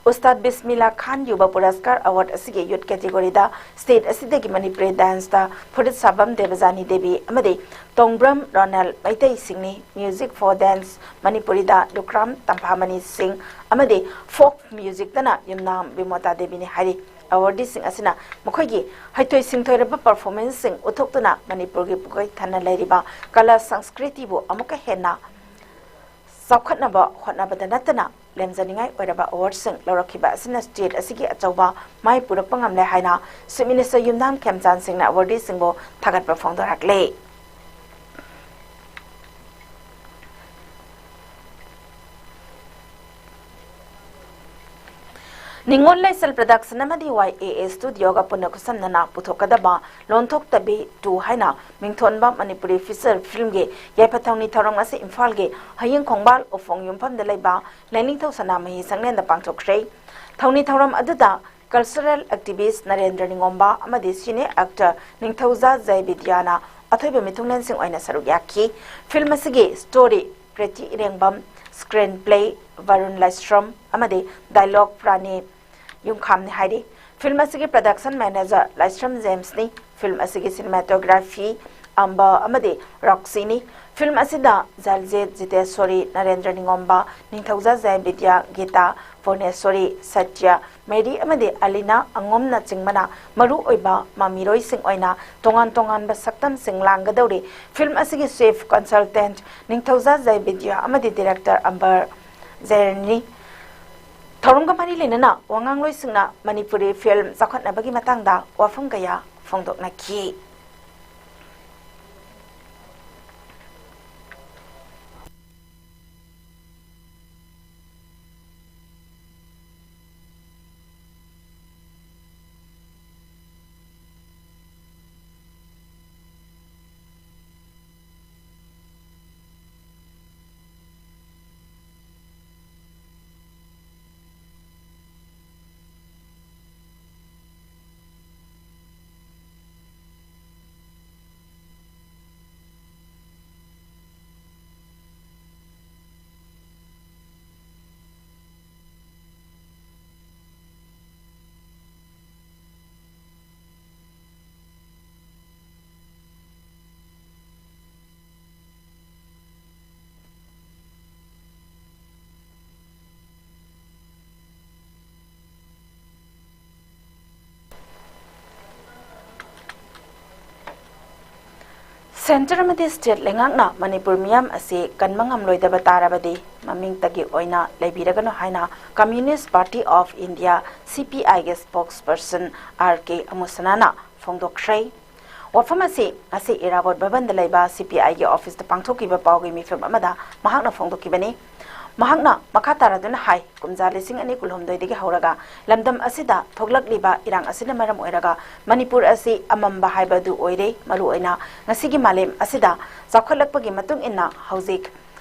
ꯎꯁꯇꯥꯗ ꯕꯤꯁꯃꯤꯂꯥ ꯈꯥꯟ ꯌꯨꯕ ꯄꯨꯔꯁꯀꯥꯔ ꯑꯦꯋꯥꯔꯗ ꯑꯁꯤꯒꯤ ꯌꯨꯠ ꯀꯦꯇꯦꯒꯣꯔꯤꯗ ꯁ꯭ꯇꯦꯠ ꯑꯁꯤꯗꯒꯤ ꯃꯅꯤꯄꯨꯔꯤ ꯗꯥꯟꯁꯇ ꯐꯨꯔꯤꯠ ꯁꯥꯕꯝ ꯗꯦꯕꯖꯥꯅꯤ ꯗꯦꯕꯤ ꯑꯃꯗꯤ ꯇꯣꯡꯕ꯭ꯔꯝ ꯔꯣꯅꯦꯜ ꯃꯩꯇꯩ ꯁꯤꯡꯅꯤ꯫ ꯃ꯭ꯌꯨꯖꯤꯛ ꯐꯣꯔ ꯗꯥꯟꯁ ꯃꯅꯤꯄꯨꯔꯤꯗ ꯂꯨꯈ꯭ꯔꯥꯝ ꯇꯝꯐꯥꯃꯅꯤ ꯁꯤꯡ ꯑꯃꯗꯤ ꯐꯣꯛ ꯃ꯭ꯌꯨꯖꯤꯛꯇꯅ ꯌꯨꯝꯅꯥꯝ ꯕꯤꯃꯣꯇꯥ ꯗꯦꯕꯤꯅꯤ ꯍꯥꯏꯔꯤ꯫ ꯑꯦꯋꯥꯔꯗꯤꯁꯤꯡ ꯑꯁꯤꯅ ꯃꯈꯣꯏꯒꯤ ꯍꯩꯊꯣꯏ ꯁꯤꯡꯊꯣꯏꯔꯕ ꯄꯔꯐꯣꯔꯃꯦꯟꯁꯁꯤꯡ ꯎꯠꯊꯣꯛꯇꯨꯅ ꯃꯅꯤꯄꯨꯔꯒꯤ ꯄꯨꯀꯩ ꯊꯟꯅ ꯂꯩꯔꯤꯕ ꯀꯂꯥ ꯁꯪꯁꯀ꯭ꯔꯤꯇꯤꯕꯨ ꯑꯃꯨꯛꯀ ꯍꯦꯟꯅ ꯆꯥꯎꯈꯠꯅꯕ ꯍꯣꯠꯅꯕꯗ ꯅꯠꯇꯅ ꯂꯦꯝꯖꯅꯤꯡꯉꯥꯏ ꯑꯣꯏꯔꯕ ꯑꯦꯋꯥꯔꯗꯁꯤꯡ ꯂꯧꯔꯛꯈꯤꯕ ꯑꯁꯤꯅ ꯁ꯭ꯇꯦꯠ ꯑꯁꯤꯒꯤ ꯑꯆꯧꯕ ꯃꯥꯏ ꯄꯨꯔꯛꯄ ꯉꯝꯂꯦ ꯍꯥꯏꯅ ꯆꯤꯐ ꯃꯤꯅꯤꯁꯇꯔ ꯌꯨꯝꯅꯥꯝ ꯈꯦꯝꯆꯥꯟ ꯁꯤꯡꯅ ꯑꯦꯋꯥꯔꯗꯤꯁꯤꯡꯕꯨ ꯊꯥꯒꯠꯄ ꯐꯣꯡꯗꯣꯔꯛꯂꯦ꯫ ꯅꯤꯉꯣꯜ ꯂꯩꯁꯜ ꯄ꯭ꯔꯗꯛꯁꯟ ꯑꯃꯗꯤ ꯋꯥꯏ ꯑꯦ ꯑꯦ ꯁ꯭ꯇꯨꯗꯤꯑꯣꯒ ꯄꯨꯟꯅ ꯈꯨꯠꯁꯝꯅꯅ ꯄꯨꯊꯣꯛꯀꯗꯕ ꯂꯣꯟꯊꯣꯛꯇꯕꯤ ꯇꯨ ꯍꯥꯏꯅ ꯃꯤꯡꯊꯣꯟꯕ ꯃꯅꯤꯄꯨꯔꯤ ꯐꯤꯆꯔ ꯐꯤꯜꯝꯒꯤ ꯌꯥꯏꯐ ꯊꯧꯅꯤ ꯊꯧꯔꯝ ꯑꯁꯤ ꯏꯝꯐꯥꯜꯒꯤ ꯍꯌꯤꯡ ꯈꯣꯡꯕꯥꯜ ꯎꯐꯣꯡ ꯌꯨꯝꯐꯝꯗ ꯂꯩꯕ ꯂꯥꯏꯅꯤꯡꯊꯧ ꯁꯅꯥꯃꯍꯤ ꯁꯪꯂꯦꯟꯗ ꯄꯥꯡꯊꯣꯛꯈ꯭ꯔꯦ꯫ ꯊꯧꯅꯤ ꯊꯧꯔꯝ ꯑꯗꯨꯗ ꯀꯜꯆꯔꯦꯜ ꯑꯦꯛꯇꯤꯚꯤꯁ ꯅꯔꯦꯟꯗ꯭ꯔ ꯅꯤꯉꯣꯝꯕ ꯑꯃꯗꯤ ꯁꯤꯅꯦ ꯑꯦꯛꯇꯔ ꯅꯤꯡꯊꯧꯖꯥ ꯖꯌꯕꯤꯗ꯭ꯌꯥꯅ ꯑꯊꯣꯏꯕ ꯃꯤꯊꯨꯡꯂꯦꯟꯁꯤꯡ ꯑꯣꯏꯅ ꯁꯔꯨꯛ ꯌꯥꯈꯤ꯫ ꯐꯤꯜꯝ ꯑꯁꯤꯒꯤ ꯁ꯭ꯇꯣꯔꯤ ꯄ꯭ꯔꯦꯇꯤ ꯏꯔꯦꯡꯕꯝ, ꯁ꯭ꯀ꯭ꯔꯤꯟ ꯄ꯭ꯂꯦ ꯚꯔꯨꯟ ꯂꯥꯏꯁ꯭ꯔꯝ ꯑꯃꯗꯤ ꯗꯥꯏꯂꯣꯒ ꯄ꯭ꯔꯥꯅꯤ ꯌꯨꯝꯈꯥꯝꯅꯤ ꯍꯥꯏꯔꯤ꯫ ꯐꯤꯜꯝ ꯑꯁꯤꯒꯤ ꯄ꯭ꯔꯗꯛꯁꯟ ꯃꯦꯅꯦꯖꯔ ꯂꯥꯏꯁ꯭ꯔꯝ ꯖꯦꯝꯁꯅꯤ꯫ ꯐꯤꯜꯝ ꯑꯁꯤꯒꯤ ꯁꯤꯅꯦꯃꯥꯇꯣꯒ꯭ꯔꯥꯐꯤ ꯑꯝꯕ ꯑꯃꯗꯤ ꯔꯣꯛꯁꯤꯅꯤ꯫ ꯐꯤꯜꯝ ꯑꯁꯤꯗ ꯖꯥꯜꯖꯦꯠ ꯖꯤꯇꯦꯁꯣꯔꯤ, ꯅꯔꯦꯟꯗ꯭ꯔ ꯅꯤꯉꯣꯝꯕ, ꯅꯤꯡꯊꯧꯖꯥ ꯖꯌꯕꯤꯗ꯭ꯌꯥ, ꯒꯤꯇꯥ, ꯚꯨꯕꯅꯦꯁꯣꯔꯤ, ꯁꯇ꯭ꯌ, ꯃꯦꯔꯤ ꯑꯃꯗꯤ ꯑꯂꯤꯅꯥ ꯑꯉꯣꯝꯅꯆꯤꯡꯕꯅ ꯃꯔꯨ ꯑꯣꯏꯕ ꯃꯃꯤꯔꯣꯏꯁꯤꯡ ꯑꯣꯏꯅ ꯇꯣꯉꯥꯟ ꯇꯣꯉꯥꯟꯕ ꯁꯛꯇꯝꯁꯤꯡ ꯂꯥꯡꯒꯗꯧꯔꯤ꯫ ꯐꯤꯜꯝ ꯑꯁꯤꯒꯤ ꯆꯤꯐ ꯀꯟꯁꯜꯇꯦꯟꯠ ꯅꯤꯡꯊꯧꯖꯥ ꯖꯌꯕꯤꯗ꯭ꯌꯥ ꯑꯃꯗꯤ ꯗꯤꯔꯦꯛꯇꯔ ꯑꯝꯕꯔ ꯖꯦꯔꯦꯟꯅꯤ꯫ ꯊꯧꯔꯝꯒ ꯃꯔꯤ ꯂꯩꯅꯅ ꯋꯥꯉꯥꯡꯂꯣꯏꯁꯤꯡꯅ ꯃꯅꯤꯄꯨꯔꯤ ꯐꯤꯜꯝ ꯆꯥꯎꯈꯠꯅꯕꯒꯤ ꯃꯇꯥꯡꯗ ꯋꯥꯐꯝ ꯀꯌꯥ ꯐꯣꯡꯗꯣꯛꯅꯈꯤ꯫ ꯁꯦꯟꯇꯔ ꯑꯃꯗꯤ ꯁ꯭ꯇꯦꯠ ꯂꯩꯉꯥꯛꯅ ꯃꯅꯤꯄꯨꯔ ꯃꯤꯌꯥꯝ ꯑꯁꯤ ꯀꯟꯕ ꯉꯝꯂꯣꯏꯗꯕ ꯇꯥꯔꯕꯗꯤ ꯃꯃꯤꯡꯇꯒꯤ ꯑꯣꯏꯅ ꯂꯩꯕꯤꯔꯒꯅꯨ ꯍꯥꯏꯅ Communist Party of India, C P I ꯒꯤ spokesperson R K ꯑꯃꯨꯁꯅꯥꯅ ꯐꯣꯡꯗꯣꯛꯈ꯭ꯔꯦ꯫ ꯋꯥꯐꯝ ꯑꯁꯤ ꯉꯁꯤ ꯏꯔꯥꯕꯣꯠ ꯚꯕꯟꯗ ꯂꯩꯕ C P I ꯒꯤ ꯑꯣꯐꯤꯁꯇ ꯄꯥꯡꯊꯣꯛꯈꯤꯕ ꯄꯥꯎꯒꯤ ꯃꯤꯐꯝ ꯑꯃꯗ ꯃꯍꯥꯛꯅ ꯐꯣꯡꯗꯣꯛꯈꯤꯕꯅꯤ꯫ ꯃꯍꯥꯛꯅ ꯃꯈꯥ ꯇꯥꯔꯗꯨꯅ ꯍꯥꯏ, ꯀꯨꯝꯖꯥ ꯂꯤꯁꯤꯡ ꯑꯅꯤ ꯀꯨꯟꯍꯨꯝꯗꯣꯏꯗꯒꯤ ꯍꯧꯔꯒ ꯂꯝꯗꯝ ꯑꯁꯤꯗ ꯊꯣꯛꯂꯛꯂꯤꯕ ꯏꯔꯥꯡ ꯑꯁꯤꯅ ꯃꯔꯝ ꯑꯣꯏꯔꯒ ꯃꯅꯤꯄꯨꯔ ꯑꯁꯤ ꯑꯃꯝꯕ ꯍꯥꯏꯕꯗꯨ ꯑꯣꯏꯔꯦ꯫ ꯃꯔꯨꯑꯣꯏꯅ ꯉꯁꯤꯒꯤ ꯃꯥꯂꯦꯝ ꯑꯁꯤꯗ ꯆꯥꯎꯈꯠꯂꯛꯄꯒꯤ ꯃꯇꯨꯡ ꯏꯟꯅ ꯍꯧꯖꯤꯛ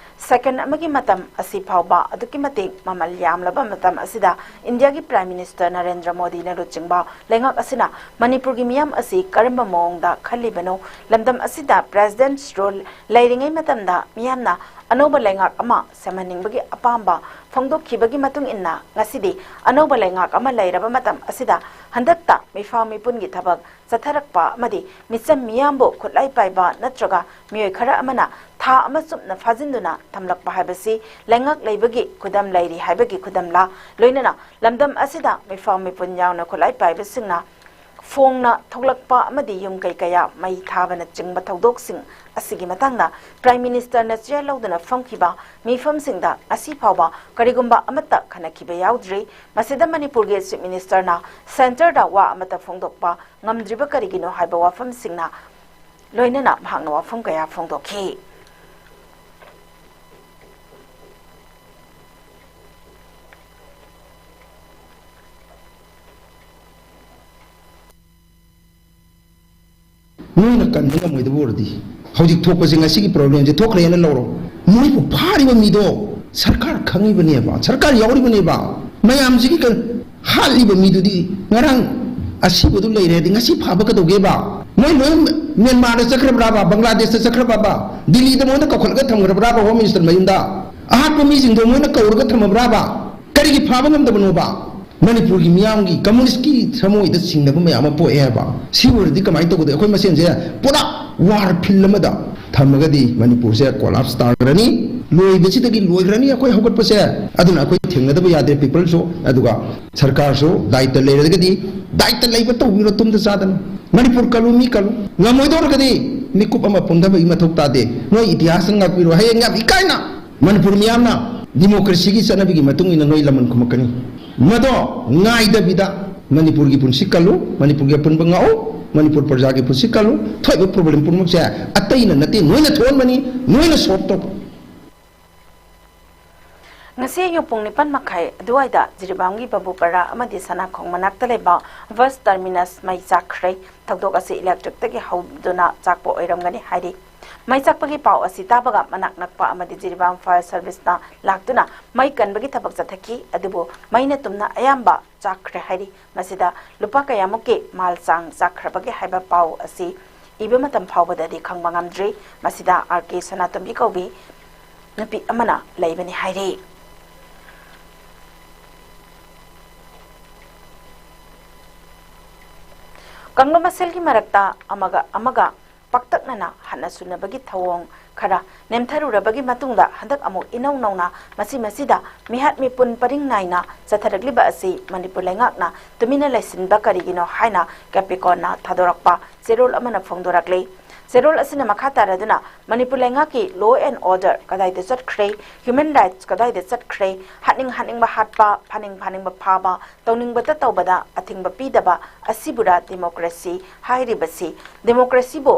ꯁꯦꯀꯦꯟ ꯑꯃꯒꯤ ꯃꯇꯝ ꯑꯁꯤ ꯐꯥꯎꯕ ꯑꯗꯨꯛꯀꯤ ꯃꯇꯤꯛ ꯃꯃꯜ ꯌꯥꯝꯂꯕ ꯃꯇꯝ ꯑꯁꯤꯗ ꯏꯟꯗꯤꯌꯥꯒꯤ Prime Minister ꯅꯔꯦꯟꯗ꯭ꯔ ꯃꯣꯗꯤꯅ ꯂꯨꯆꯤꯡꯕ ꯂꯩꯉꯥꯛ ꯑꯁꯤꯅ ꯃꯅꯤꯄꯨꯔꯒꯤ ꯃꯤꯌꯥꯝ ꯑꯁꯤ ꯀꯔꯝꯕ ꯃꯑꯣꯡꯗ ꯈꯜꯂꯤꯕꯅꯣ? ꯂꯝꯗꯝ ꯑꯁꯤꯗ President's Rule ꯂꯩꯔꯤꯉꯩ ꯃꯇꯝꯗ ꯃꯤꯌꯥꯝꯅ ꯑꯅꯧꯕ ꯂꯩꯉꯥꯛ ꯑꯃ ꯁꯦꯝꯍꯟꯅꯤꯡꯕꯒꯤ ꯑꯄꯥꯝꯕ ꯐꯣꯡꯗꯣꯛꯈꯤꯕꯒꯤ ꯃꯇꯨꯡ ꯏꯟꯅ ꯉꯁꯤꯗꯤ ꯑꯅꯧꯕ ꯂꯩꯉꯥꯛ ꯑꯃ ꯂꯩꯔꯕ ꯃꯇꯝ ꯑꯁꯤꯗ ꯍꯟꯗꯛꯇ ꯃꯤꯐꯥ ꯃꯤꯄꯨꯟꯒꯤ ꯊꯕꯛ ꯆꯠꯊꯔꯛꯄ ꯑꯃꯗꯤ ꯃꯤꯆꯝ ꯃꯤꯌꯥꯝꯕꯨ ꯈꯨꯠꯂꯥꯏ ꯄꯥꯏꯕ ꯅꯠꯇ꯭ꯔꯒ ꯃꯤꯑꯣꯏ ꯈꯔ ꯑꯃꯅ ꯊꯥ ꯑꯃ ꯆꯨꯞꯅ ꯐꯥꯖꯤꯟꯗꯨꯅ ꯊꯝꯂꯛꯄ ꯍꯥꯏꯕꯁꯤ ꯂꯩꯉꯥꯛ ꯂꯩꯕꯒꯤ ꯈꯨꯗꯝ ꯂꯩꯔꯤ ꯍꯥꯏꯕꯒꯤ ꯈꯨꯗꯝꯂ? ꯂꯣꯏꯅꯅ ꯂꯝꯗꯝ ꯑꯁꯤꯗ ꯃꯤꯐꯥ ꯃꯤꯄꯨꯟ ꯌꯥꯎꯅ ꯈꯨꯠꯂꯥꯏ ꯄꯥꯏꯕꯁꯤꯡꯅ ꯐꯣꯡꯅ ꯊꯣꯛꯂꯛꯄ ꯑꯃꯗꯤ ꯌꯨꯝ ꯀꯩ ꯀꯌꯥ ꯃꯩ ꯊꯥꯕꯅꯆꯤꯡꯕ ꯊꯧꯗꯣꯛꯁꯤꯡ ꯑꯁꯤꯒꯤ ꯃꯇꯥꯡꯗ Prime Minister ꯅ chair ꯂꯧꯗꯨꯅ ꯐꯝꯈꯤꯕ ꯃꯤꯐꯝꯁꯤꯡꯗ ꯉꯁꯤ ꯐꯥꯎꯕ ꯀꯔꯤꯒꯨꯝꯕ ꯑꯃꯠꯇ ꯈꯟꯅꯈꯤꯕ ꯌꯥꯎꯗ꯭ꯔꯤ꯫ ꯃꯁꯤꯗ ꯃꯅꯤꯄꯨꯔꯒꯤ Chief Minister ꯅ centre ꯗ ꯋꯥ ꯑꯃꯠꯇ ꯐꯣꯡꯗꯣꯛꯄ ꯉꯝꯗ꯭ꯔꯤꯕ ꯀꯔꯤꯒꯤꯅꯣ ꯍꯥꯏꯕ ꯋꯥꯐꯝꯁꯤꯡꯅ ꯂꯣꯏꯅꯅ ꯃꯍꯥꯛꯅ ꯋꯥꯐꯝ ꯀꯌꯥ ꯐꯣꯡꯗꯣꯛꯈꯤ꯫ ꯅꯣꯏꯅ ꯀꯟꯕ ꯉꯝꯃꯣꯏꯗꯕ ꯑꯣꯏꯔꯗꯤ, ꯍꯧꯖꯤꯛ ꯊꯣꯛꯄꯁꯦ, ꯉꯁꯤꯒꯤ problem ꯁꯦ ꯊꯣꯛꯈ꯭ꯔꯦꯅ ꯂꯧꯔꯣ꯫ ꯃꯣꯏꯕꯨ ꯐꯥꯔꯤꯕ ꯃꯤꯗꯣ ꯁꯔꯀꯥꯔ ꯈꯪꯉꯤꯕꯅꯦꯕ, ꯁꯔꯀꯥꯔ ꯌꯥꯎꯔꯤꯕꯅꯦꯕ꯫ ꯃꯌꯥꯝꯁꯤꯒꯤ ꯀ-, ꯍꯥꯠꯂꯤꯕ ꯃꯤꯗꯨꯗꯤ ꯉꯔꯥꯡ ꯑꯁꯤꯕꯗꯨ ꯂꯩꯔꯦꯗꯤ ꯉꯁꯤ ꯐꯥꯕ ꯀꯩꯗꯧꯒꯦꯕ? ꯃꯣꯏ ꯂꯣꯏ ꯃ꯭ꯌꯥꯟꯃꯥꯔꯗ ꯆꯠꯈ꯭ꯔꯕ꯭ꯔꯥꯕ? ꯕꯪꯒ꯭ꯂꯥꯗꯦꯁꯇ ꯆꯠꯈ꯭ꯔꯕ꯭ꯔꯥꯕ? ꯗꯤꯜꯂꯤꯗ ꯃꯣꯏꯅ ꯀꯧꯈꯠꯂꯒ ꯊꯝꯈ꯭ꯔꯕ꯭ꯔꯥꯕ Home Minister ꯃꯌꯨꯝꯗ? ꯑꯍꯥꯠꯄ ꯃꯤꯁꯤꯡꯗꯣ ꯃꯣꯏꯅ ꯀꯧꯔꯒ ꯊꯝꯃꯕ꯭ꯔꯥꯕ? ꯀꯔꯤꯒꯤ ꯐꯥꯕ ꯉꯝꯗꯕꯅꯣꯕ? ꯃꯅꯤꯄꯨꯔꯒꯤ ꯃꯤꯌꯥꯝꯒꯤ, ꯀꯝꯃꯨꯅꯤꯁ꯭ꯠꯀꯤ ꯊꯃꯣꯏꯗ ꯆꯤꯡꯅꯕ ꯃꯌꯥꯝ ꯑꯃ ꯄꯣꯛꯑꯦ ꯍꯥꯏꯕ꯫ ꯁꯤ ꯑꯣꯏꯔꯗꯤ ꯀꯃꯥꯏꯅ ꯇꯧꯒꯗꯣꯏ? ꯑꯩꯈꯣꯏ ꯃꯁꯦꯟꯁꯦ ꯄꯨꯔꯥ war field ꯑꯃꯗ ꯊꯝꯃꯒꯗꯤ ꯃꯅꯤꯄꯨꯔꯁꯦ collapse ꯇꯥꯈ꯭ꯔꯅꯤ꯫ ꯂꯣꯏꯕꯁꯤꯗꯒꯤ ꯂꯣꯏꯈ꯭ꯔꯅꯤ ꯑꯩꯈꯣꯏ ꯍꯧꯒꯠꯄꯁꯦ꯫ ꯑꯗꯨꯅ ꯑꯩꯈꯣꯏ ꯊꯦꯡꯅꯗꯕ ꯌꯥꯗꯦ, people ꯁꯨ, ꯑꯗꯨꯒ ꯁꯔꯀꯥꯔꯁꯨ ꯗꯥꯏꯇ ꯂꯩꯔꯒꯗꯤ ꯗꯥꯏꯇ ꯂꯩꯕ ꯇꯧꯕꯤꯔꯣ, ꯇꯨꯝꯗ ꯆꯥꯗꯅ꯫ ꯃꯅꯤꯄꯨꯔ ꯀꯜꯂꯨ, ꯃꯤ ꯀꯜꯂꯨ꯫ ꯉꯝꯃꯣꯏꯗꯧꯔꯒꯗꯤ ꯃꯤꯀꯨꯞ ꯑꯃ ꯄꯨꯝꯊꯕꯒꯤ ꯃꯊꯧ ꯇꯥꯗꯦ꯫ ꯅꯣꯏ ꯏꯇꯤꯍꯥꯁꯇ ꯉꯥꯛꯄꯤꯔꯣ꯫ ꯍꯌꯦꯡ ꯌꯥꯝ ꯏꯀꯥꯏꯅ ꯃꯅꯤꯄꯨꯔ ꯃꯤꯌꯥꯝꯅ ꯗꯤꯃꯣꯀ꯭ꯔꯦꯁꯤꯒꯤ ꯆꯠꯅꯕꯤꯒꯤ ꯃꯇꯨꯡ ꯏꯟꯅ ꯅꯣꯏ ꯂꯃꯟ ꯈꯨꯝꯃꯛꯀꯅꯤ꯫ ꯃꯗꯣ ꯉꯥꯏꯗꯕꯤꯗ ꯃꯅꯤꯄꯨꯔꯒꯤ ꯄꯨꯟꯁꯤ ꯀꯜꯂꯨ, ꯃꯅꯤꯄꯨꯔꯒꯤ ꯑꯄꯨꯟꯕ ꯉꯥꯛꯎ, ꯃꯅꯤꯄꯨꯔ ꯄ꯭ꯔꯖꯥꯒꯤ ꯄꯨꯟꯁꯤ ꯀꯜꯂꯨ꯫ ꯊꯣꯛꯏꯕ ꯄ꯭ꯔꯣꯕ꯭ꯂꯦꯝ ꯄꯨꯝꯅꯃꯛꯁꯦ ꯑꯇꯩꯅ ꯅꯠꯇꯦ, ꯅꯣꯏꯅ ꯊꯣꯛꯍꯟꯕꯅꯤ, ꯅꯣꯏꯅ ꯁꯣꯜꯕ ꯇꯧꯕ꯫ ꯉꯁꯤ ꯑꯌꯨꯛ ꯄꯨꯡ ꯅꯤꯄꯥꯟ ꯃꯈꯥꯏ ꯑꯗꯨꯋꯥꯏꯗ ꯖꯤꯔꯤꯕꯥꯝꯒꯤ ꯕꯥꯕꯨꯄꯥꯔꯥ ꯑꯃꯗꯤ ꯁꯅꯥꯈꯣꯡ ꯃꯅꯥꯛꯇ ꯂꯩꯕ ꯕꯁ ꯇꯔꯃꯤꯅꯁ ꯃꯩ ꯆꯥꯛꯈ꯭ꯔꯦ꯫ ꯊꯧꯗꯣꯛ ꯑꯁꯤ ꯏꯂꯦꯛꯇ꯭ꯔꯤꯛꯇꯒꯤ ꯍꯧꯗꯨꯅ ꯆꯥꯛꯄ ꯑꯣꯏꯔꯝꯒꯅꯤ ꯍꯥꯏꯔꯤ꯫ ꯃꯩ ꯆꯥꯛꯄꯒꯤ ꯄꯥꯎ ꯑꯁꯤ ꯇꯥꯕꯒ ꯃꯅꯥꯛ ꯅꯛꯄ ꯑꯃꯗꯤ ꯖꯤꯔꯤꯕꯥꯝ ꯐꯥꯌꯔ ꯁꯔꯚꯤꯁꯅ ꯂꯥꯛꯇꯨꯅ ꯃꯩ ꯀꯟꯕꯒꯤ ꯊꯕꯛ ꯆꯠꯊꯈꯤ, ꯑꯗꯨꯕꯨ ꯃꯩꯅ ꯇꯨꯝꯅ ꯑꯌꯥꯝꯕ ꯆꯥꯛꯈ꯭ꯔꯦ ꯍꯥꯏꯔꯤ꯫ ꯃꯁꯤꯗ ꯂꯨꯄꯥ ꯀꯌꯥꯃꯨꯛꯀꯤ ꯃꯥꯜ ꯆꯥꯡ ꯆꯥꯛꯈ꯭ꯔꯕꯒꯦ ꯍꯥꯏꯕ ꯄꯥꯎ ꯑꯁꯤ ꯏꯕ ꯃꯇꯝ ꯐꯥꯎꯕꯗꯗꯤ ꯈꯪꯕ ꯉꯝꯗ꯭ꯔꯤ꯫ ꯃꯁꯤꯗ ꯑꯥꯔ ꯀꯦ ꯁꯅꯥꯇꯣꯝꯕꯤ ꯀꯧꯕꯤ ꯅꯨꯄꯤ ꯑꯃꯅ ꯂꯩꯕꯅꯤ ꯍꯥꯏꯔꯤ꯫ ꯀꯥꯡꯂꯨꯞ ꯃꯁꯦꯜꯒꯤ ꯃꯔꯛꯇ ꯑꯃꯒ ꯑꯃꯒ ꯄꯥꯛꯇꯛꯅꯅ ꯍꯥꯠꯅ ꯁꯨꯅꯕꯒꯤ ꯊꯧꯑꯣꯡ ꯈꯔ ꯅꯦꯝꯊꯔꯨꯔꯕꯒꯤ ꯃꯇꯨꯡꯗ ꯍꯟꯗꯛ ꯑꯃꯨꯛ ꯏꯅꯧ ꯅꯧꯅ ꯃꯁꯤ ꯃꯁꯤꯗ ꯃꯤꯍꯥꯠ ꯃꯤꯄꯨꯟ ꯄꯔꯤꯡ ꯅꯥꯏꯅ ꯆꯠꯊꯔꯛꯂꯤꯕ ꯑꯁꯤ ꯃꯅꯤꯄꯨꯔ ꯂꯩꯉꯥꯛꯅ ꯇꯨꯃꯤꯟꯅ ꯂꯩꯁꯤꯟꯕ ꯀꯔꯤꯒꯤꯅꯣ ꯍꯥꯏꯅ ꯀꯦꯄꯤꯀꯣꯟꯅ ꯊꯥꯗꯣꯔꯛꯄ ꯆꯦꯔꯣꯜ ꯑꯃꯅ ꯐꯣꯡꯗꯣꯔꯛꯂꯤ꯫ ꯆꯦꯔꯣꯜ ꯑꯁꯤꯅ ꯃꯈꯥ ꯇꯥꯔꯗꯨꯅ ꯃꯅꯤꯄꯨꯔ ꯂꯩꯉꯥꯛꯀꯤ law and order ꯀꯗꯥꯏꯗ ꯆꯠꯈ꯭ꯔꯦ, human rights ꯀꯗꯥꯏꯗ ꯆꯠꯈ꯭ꯔꯦ, ꯍꯥꯠꯅꯤꯡ ꯍꯥꯠꯅꯤꯡꯕ ꯍꯥꯠꯄ, ꯐꯥꯅꯤꯡ ꯐꯥꯅꯤꯡꯕ ꯐꯥꯕ, ꯇꯧꯅꯤꯡꯕꯇ ꯇꯧꯕꯗ ꯑꯊꯤꯡꯕ ꯄꯤꯗꯕ ꯑꯁꯤꯕꯨꯔꯥ ꯗꯦꯃꯣꯀ꯭ꯔꯦꯁꯤ ꯍꯥꯏꯔꯤꯕꯁꯤ? ꯗꯦꯃꯣꯀ꯭ꯔꯦꯁꯤꯕꯨ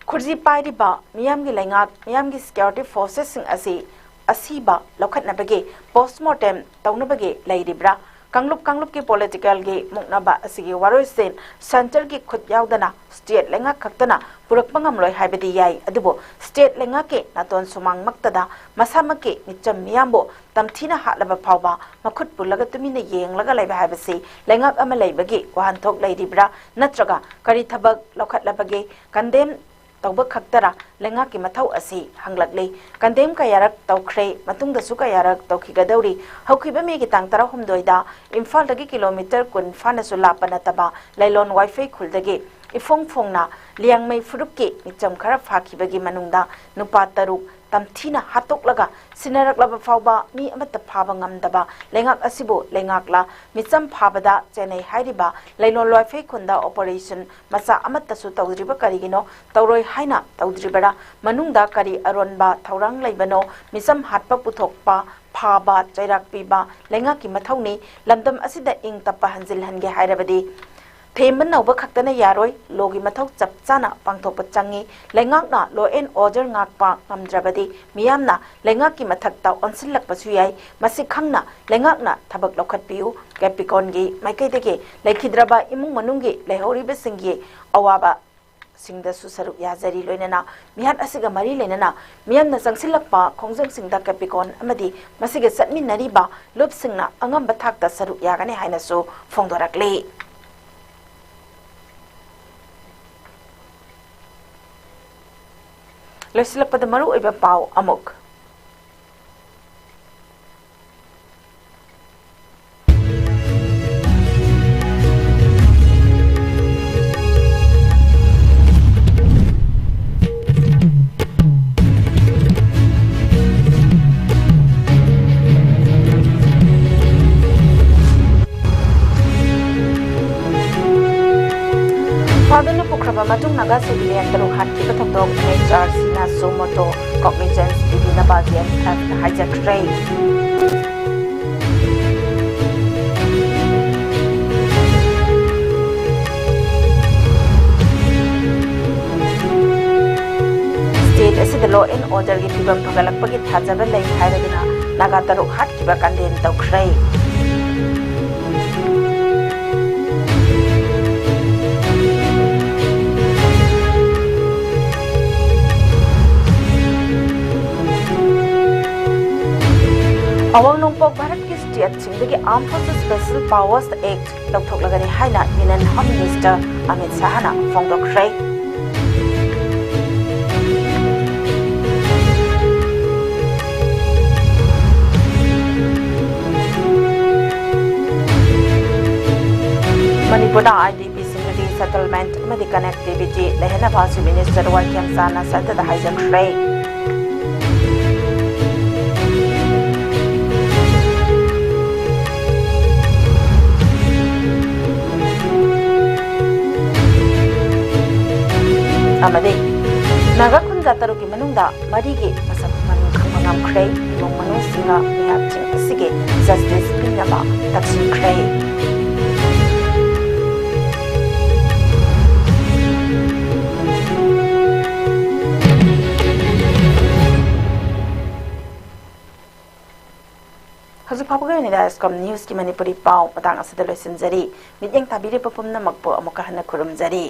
ꯈꯨꯠꯁꯤ ꯄꯥꯏꯔꯤꯕ ꯃꯤꯌꯥꯝꯒꯤ ꯂꯩꯉꯥꯛ, ꯃꯤꯌꯥꯝꯒꯤ ꯁꯦꯀ꯭ꯌꯨꯔꯤꯇꯤ ꯐꯣꯔꯁꯦꯁꯁꯤꯡ ꯑꯁꯤ ꯑꯁꯤꯕ ꯂꯧꯈꯠꯅꯕꯒꯤ, ꯄꯣꯁꯃꯣꯔꯇꯦꯝ ꯇꯧꯅꯕꯒꯤ ꯂꯩꯔꯤꯕ꯭ꯔꯥ? ꯀꯥꯡꯂꯨꯞ ꯀꯥꯡꯂꯨꯞꯀꯤ ꯄꯣꯂꯤꯇꯤꯀꯦꯜꯒꯤ ꯃꯨꯛꯅꯕ ꯑꯁꯤꯒꯤ ꯋꯥꯔꯣꯏꯁꯤꯟ ꯁꯦꯟꯇꯔꯒꯤ ꯈꯨꯠ ꯌꯥꯎꯗꯅ ꯁ꯭ꯇꯦꯠ ꯂꯩꯉꯥꯛ ꯈꯛꯇꯅ ꯄꯨꯔꯛꯄ ꯉꯝꯂꯣꯏ ꯍꯥꯏꯕꯗꯤ ꯌꯥꯏ, ꯑꯗꯨꯕꯨ ꯁ꯭ꯇꯦꯠ ꯂꯩꯉꯥꯛꯀꯤ ꯅꯥꯇꯣꯟ ꯁꯨꯃꯥꯡꯃꯛꯇꯗ ꯃꯁꯥꯃꯛꯀꯤ ꯃꯤꯆꯝ ꯃꯤꯌꯥꯝꯕꯨ ꯇꯝꯊꯤꯅ ꯍꯥꯠꯂꯕ ꯐꯥꯎꯕ ꯃꯈꯨꯠ ꯄꯨꯜꯂꯒ ꯇꯨꯃꯤꯟꯅ ꯌꯦꯡꯂꯒ ꯂꯩꯕ ꯍꯥꯏꯕꯁꯤ ꯂꯩꯉꯥꯛ ꯑꯃ ꯂꯩꯕꯒꯤ ꯋꯥꯍꯟꯊꯣꯛ ꯂꯩꯔꯤꯕ꯭ꯔꯥ? ꯅꯠꯇ꯭ꯔꯒ ꯀꯔꯤ ꯊꯕꯛ ꯂꯧꯈꯠꯂꯕꯒꯦ? ꯀꯟꯗꯦꯝ ꯇꯧꯕ ꯈꯛꯇꯔ ꯂꯩꯉꯥꯛꯀꯤ ꯃꯊꯧ ꯑꯁꯤ ꯍꯪꯂꯛꯂꯤ꯫ ꯀꯟꯗꯦꯝ ꯀꯌꯥꯔꯛ ꯇꯧꯈ꯭ꯔꯦ, ꯃꯇꯨꯡꯗꯁꯨ ꯀꯌꯥꯔꯛ ꯇꯧꯈꯤꯒꯗꯧꯔꯤ? ꯍꯧꯈꯤꯕ ꯃꯦꯒꯤ ꯇꯥꯡ ꯇꯔꯥꯍꯨꯝꯗꯣꯏꯗ ꯏꯝꯐꯥꯜꯗꯒꯤ ꯀꯤꯂꯣꯃꯤꯇꯔ ꯀꯨꯟ ꯐꯥꯅꯁꯨ ꯂꯥꯞꯄ ꯅꯠꯇꯕ ꯂꯩꯂꯣꯟ ꯋꯥꯏꯐꯩ ꯈꯨꯜꯗꯒꯤ ꯏꯐꯣꯡ ꯐꯣꯡꯅ ꯂꯤꯌꯥꯡꯃꯩ ꯐꯨꯔꯨꯞꯀꯤ ꯃꯤꯆꯝ ꯈꯔ ꯐꯥꯈꯤꯕꯒꯤ ꯃꯅꯨꯡꯗ ꯅꯨꯄꯥ ꯇꯔꯨꯛ, ꯇꯝꯊꯤꯅ ꯍꯥꯠꯇꯣꯛꯂꯒ ꯁꯤꯟꯅꯔꯛꯂꯕ ꯐꯥꯎꯕ ꯃꯤ ꯑꯃꯠꯇ ꯐꯥꯕ ꯉꯝꯗꯕ ꯂꯩꯉꯥꯛ ꯑꯁꯤꯕꯨ ꯂꯩꯉꯥꯛꯂ ꯃꯤꯆꯝ ꯐꯥꯕꯗ ꯆꯦꯟꯅꯩ ꯍꯥꯏꯔꯤꯕ ꯂꯩꯂꯣꯟ ꯂꯣꯏꯐꯩ ꯈꯨꯟꯗ operation ꯃꯆꯥ ꯑꯃꯠꯇꯁꯨ ꯇꯧꯗ꯭ꯔꯤꯕ ꯀꯔꯤꯒꯤꯅꯣ? ꯇꯧꯔꯣꯏ ꯍꯥꯏꯅ ꯇꯧꯗ꯭ꯔꯤꯕꯔꯥ? ꯃꯅꯨꯡꯗ ꯀꯔꯤ ꯑꯔꯣꯟꯕ ꯊꯧꯔꯥꯡ ꯂꯩꯕꯅꯣ? ꯃꯤꯆꯝ ꯍꯥꯠꯄ ꯄꯨꯊꯣꯛꯄ, ꯐꯥꯕ, ꯆꯩꯔꯥꯛ ꯄꯤꯕ ꯂꯩꯉꯥꯛꯀꯤ ꯃꯊꯧꯅꯤ꯫ ꯂꯝꯗꯝ ꯑꯁꯤꯗ ꯏꯪ ꯇꯞꯄ ꯍꯟꯖꯤꯜꯍꯟꯒꯦ ꯍꯥꯏꯔꯕꯗꯤ ꯊꯦꯝꯕ ꯅꯧꯕ ꯈꯛꯇꯅ ꯌꯥꯔꯣꯏ, ꯂꯣꯒꯤ ꯃꯊꯧ ꯆꯞ ꯆꯥꯅ ꯄꯥꯡꯊꯣꯛꯄ ꯆꯪꯉꯤ꯫ ꯂꯩꯉꯥꯛꯅ law and order ꯉꯥꯛꯄ ꯉꯝꯗ꯭ꯔꯕꯗꯤ ꯃꯤꯌꯥꯝꯅ ꯂꯩꯉꯥꯛꯀꯤ ꯃꯊꯛꯇ ꯑꯣꯟꯁꯤꯜꯂꯛꯄꯁꯨ ꯌꯥꯏ꯫ ꯃꯁꯤ ꯈꯪꯅ ꯂꯩꯉꯥꯛꯅ ꯊꯕꯛ ꯂꯧꯈꯠꯄꯤꯌꯨ꯫ ꯀꯦꯄ꯭ꯔꯤꯀꯣꯟꯒꯤ ꯃꯥꯏꯀꯩꯗꯒꯤ ꯂꯩꯈꯤꯗ꯭ꯔꯕ ꯏꯃꯨꯡ ꯃꯅꯨꯡꯒꯤ ꯂꯩꯍꯧꯔꯤꯕꯁꯤꯡꯒꯤ ꯑꯋꯥꯕ ꯁꯤꯡꯗꯁꯨ ꯁꯔꯨꯛ ꯌꯥꯖꯔꯤ꯫ ꯂꯣꯏꯅꯅ ꯃꯤꯍꯥꯠ ꯑꯁꯤꯒ ꯃꯔꯤ ꯂꯩꯅꯅ ꯃꯤꯌꯥꯝꯅ ꯆꯪꯁꯤꯜꯂꯛꯄ ꯈꯣꯡꯖꯪꯁꯤꯡꯗ ꯀꯦꯄ꯭ꯔꯤꯀꯣꯟ ꯑꯃꯗꯤ ꯃꯁꯤꯒ ꯆꯠꯃꯤꯟꯅꯔꯤꯕ ꯂꯨꯞꯁꯤꯡꯅ ꯑꯉꯝꯕ ꯊꯥꯛꯇ ꯁꯔꯨꯛ ꯌꯥꯒꯅꯤ ꯍꯥꯏꯅꯁꯨ ꯐꯣꯡꯗꯣꯔꯛꯂꯤ꯫ ꯂꯣꯏꯁꯤꯜꯂꯛꯄꯗ ꯃꯔꯨꯑꯣꯏꯕ ꯄꯥꯎ ꯑꯃꯨꯛ꯫ ꯐꯥꯗꯨꯅ ꯄꯨꯈ꯭ꯔꯕ ꯃꯇꯨꯡ ꯅꯥꯒꯥ civilian ꯇꯔꯨꯛ ꯍꯥꯠꯈꯤꯕ ꯊꯧꯗꯣꯛ NHRCꯅ suo motu cognizance ꯄꯤꯕꯤꯅꯕ GNFꯅ ꯍꯥꯏꯖꯈ꯭ꯔꯦ꯫ State ꯑꯁꯤꯗ law and orderꯒꯤ ꯐꯤꯕꯝ ꯐꯒꯠꯂꯛꯄꯒꯤ ꯊꯥꯖꯕ ꯂꯩ ꯍꯥꯏꯔꯗꯨꯅ ꯅꯥꯒꯥ ꯇꯔꯨꯛ ꯍꯥꯠꯈꯤꯕ condemn ꯇꯧꯈ꯭ꯔꯦ꯫ ꯑꯋꯥꯡ ꯅꯣꯡꯄꯣꯛ ꯚꯥꯔꯠꯀꯤ stateꯁꯤꯡꯗꯒꯤ Armed Forces Special Powers Act ꯂꯧꯊꯣꯛꯂꯒꯅꯤ ꯍꯥꯏꯅ Union Home Minister ꯑꯃꯤꯠ ꯁꯥꯍꯅ ꯐꯣꯡꯗꯣꯛꯈ꯭ꯔꯦ꯫ ꯃꯅꯤꯄꯨꯔꯗ IDPꯁꯤꯡꯗ resettlement ꯑꯃꯗꯤ connectivity ꯂꯩꯍꯟꯅꯕ Chief Minister ꯋꯥꯏ ꯈꯦꯝꯆꯥꯟꯅ Centreꯗ ꯍꯥꯏꯖꯈ꯭ꯔꯦ꯫ ꯑꯃꯗꯤ ꯅꯥꯒꯥ ꯈꯨꯟꯖꯥ ꯇꯔꯨꯛꯀꯤ ꯃꯅꯨꯡꯗ ꯃꯔꯤꯒꯤ ꯃꯁꯛ ꯃꯃꯤꯡ ꯈꯪꯕ ꯉꯝꯈ꯭ꯔꯦ꯫ ꯏꯃꯨꯡ ꯃꯅꯨꯡꯁꯤꯡꯅ ꯃꯤꯍꯥꯠꯁꯤꯡ ꯑꯁꯤꯒꯤ justice ꯄꯤꯅꯕ ꯇꯛꯁꯤꯟꯈ꯭ꯔꯦ꯫ ꯍꯧꯖꯤꯛ ꯐꯥꯎꯕꯒꯤ ꯑꯣꯏꯅꯗꯤ ꯑꯥꯏ ꯑꯦꯁ ꯀꯣꯝ ꯅ꯭ꯌꯨꯁꯀꯤ ꯃꯅꯤꯄꯨꯔꯤ ꯄꯥꯎ ꯃꯇꯥꯡ ꯑꯁꯤꯗ ꯂꯣꯏꯁꯤꯟꯖꯔꯤ꯫ ꯃꯤꯠꯌꯦꯡ ꯇꯥꯕꯤꯔꯤꯕ ꯄꯨꯝꯅꯃꯛꯄꯨ ꯑꯃꯨꯛꯀ ꯍꯟꯅ ꯈꯨꯔꯨꯝꯖꯔꯤ꯫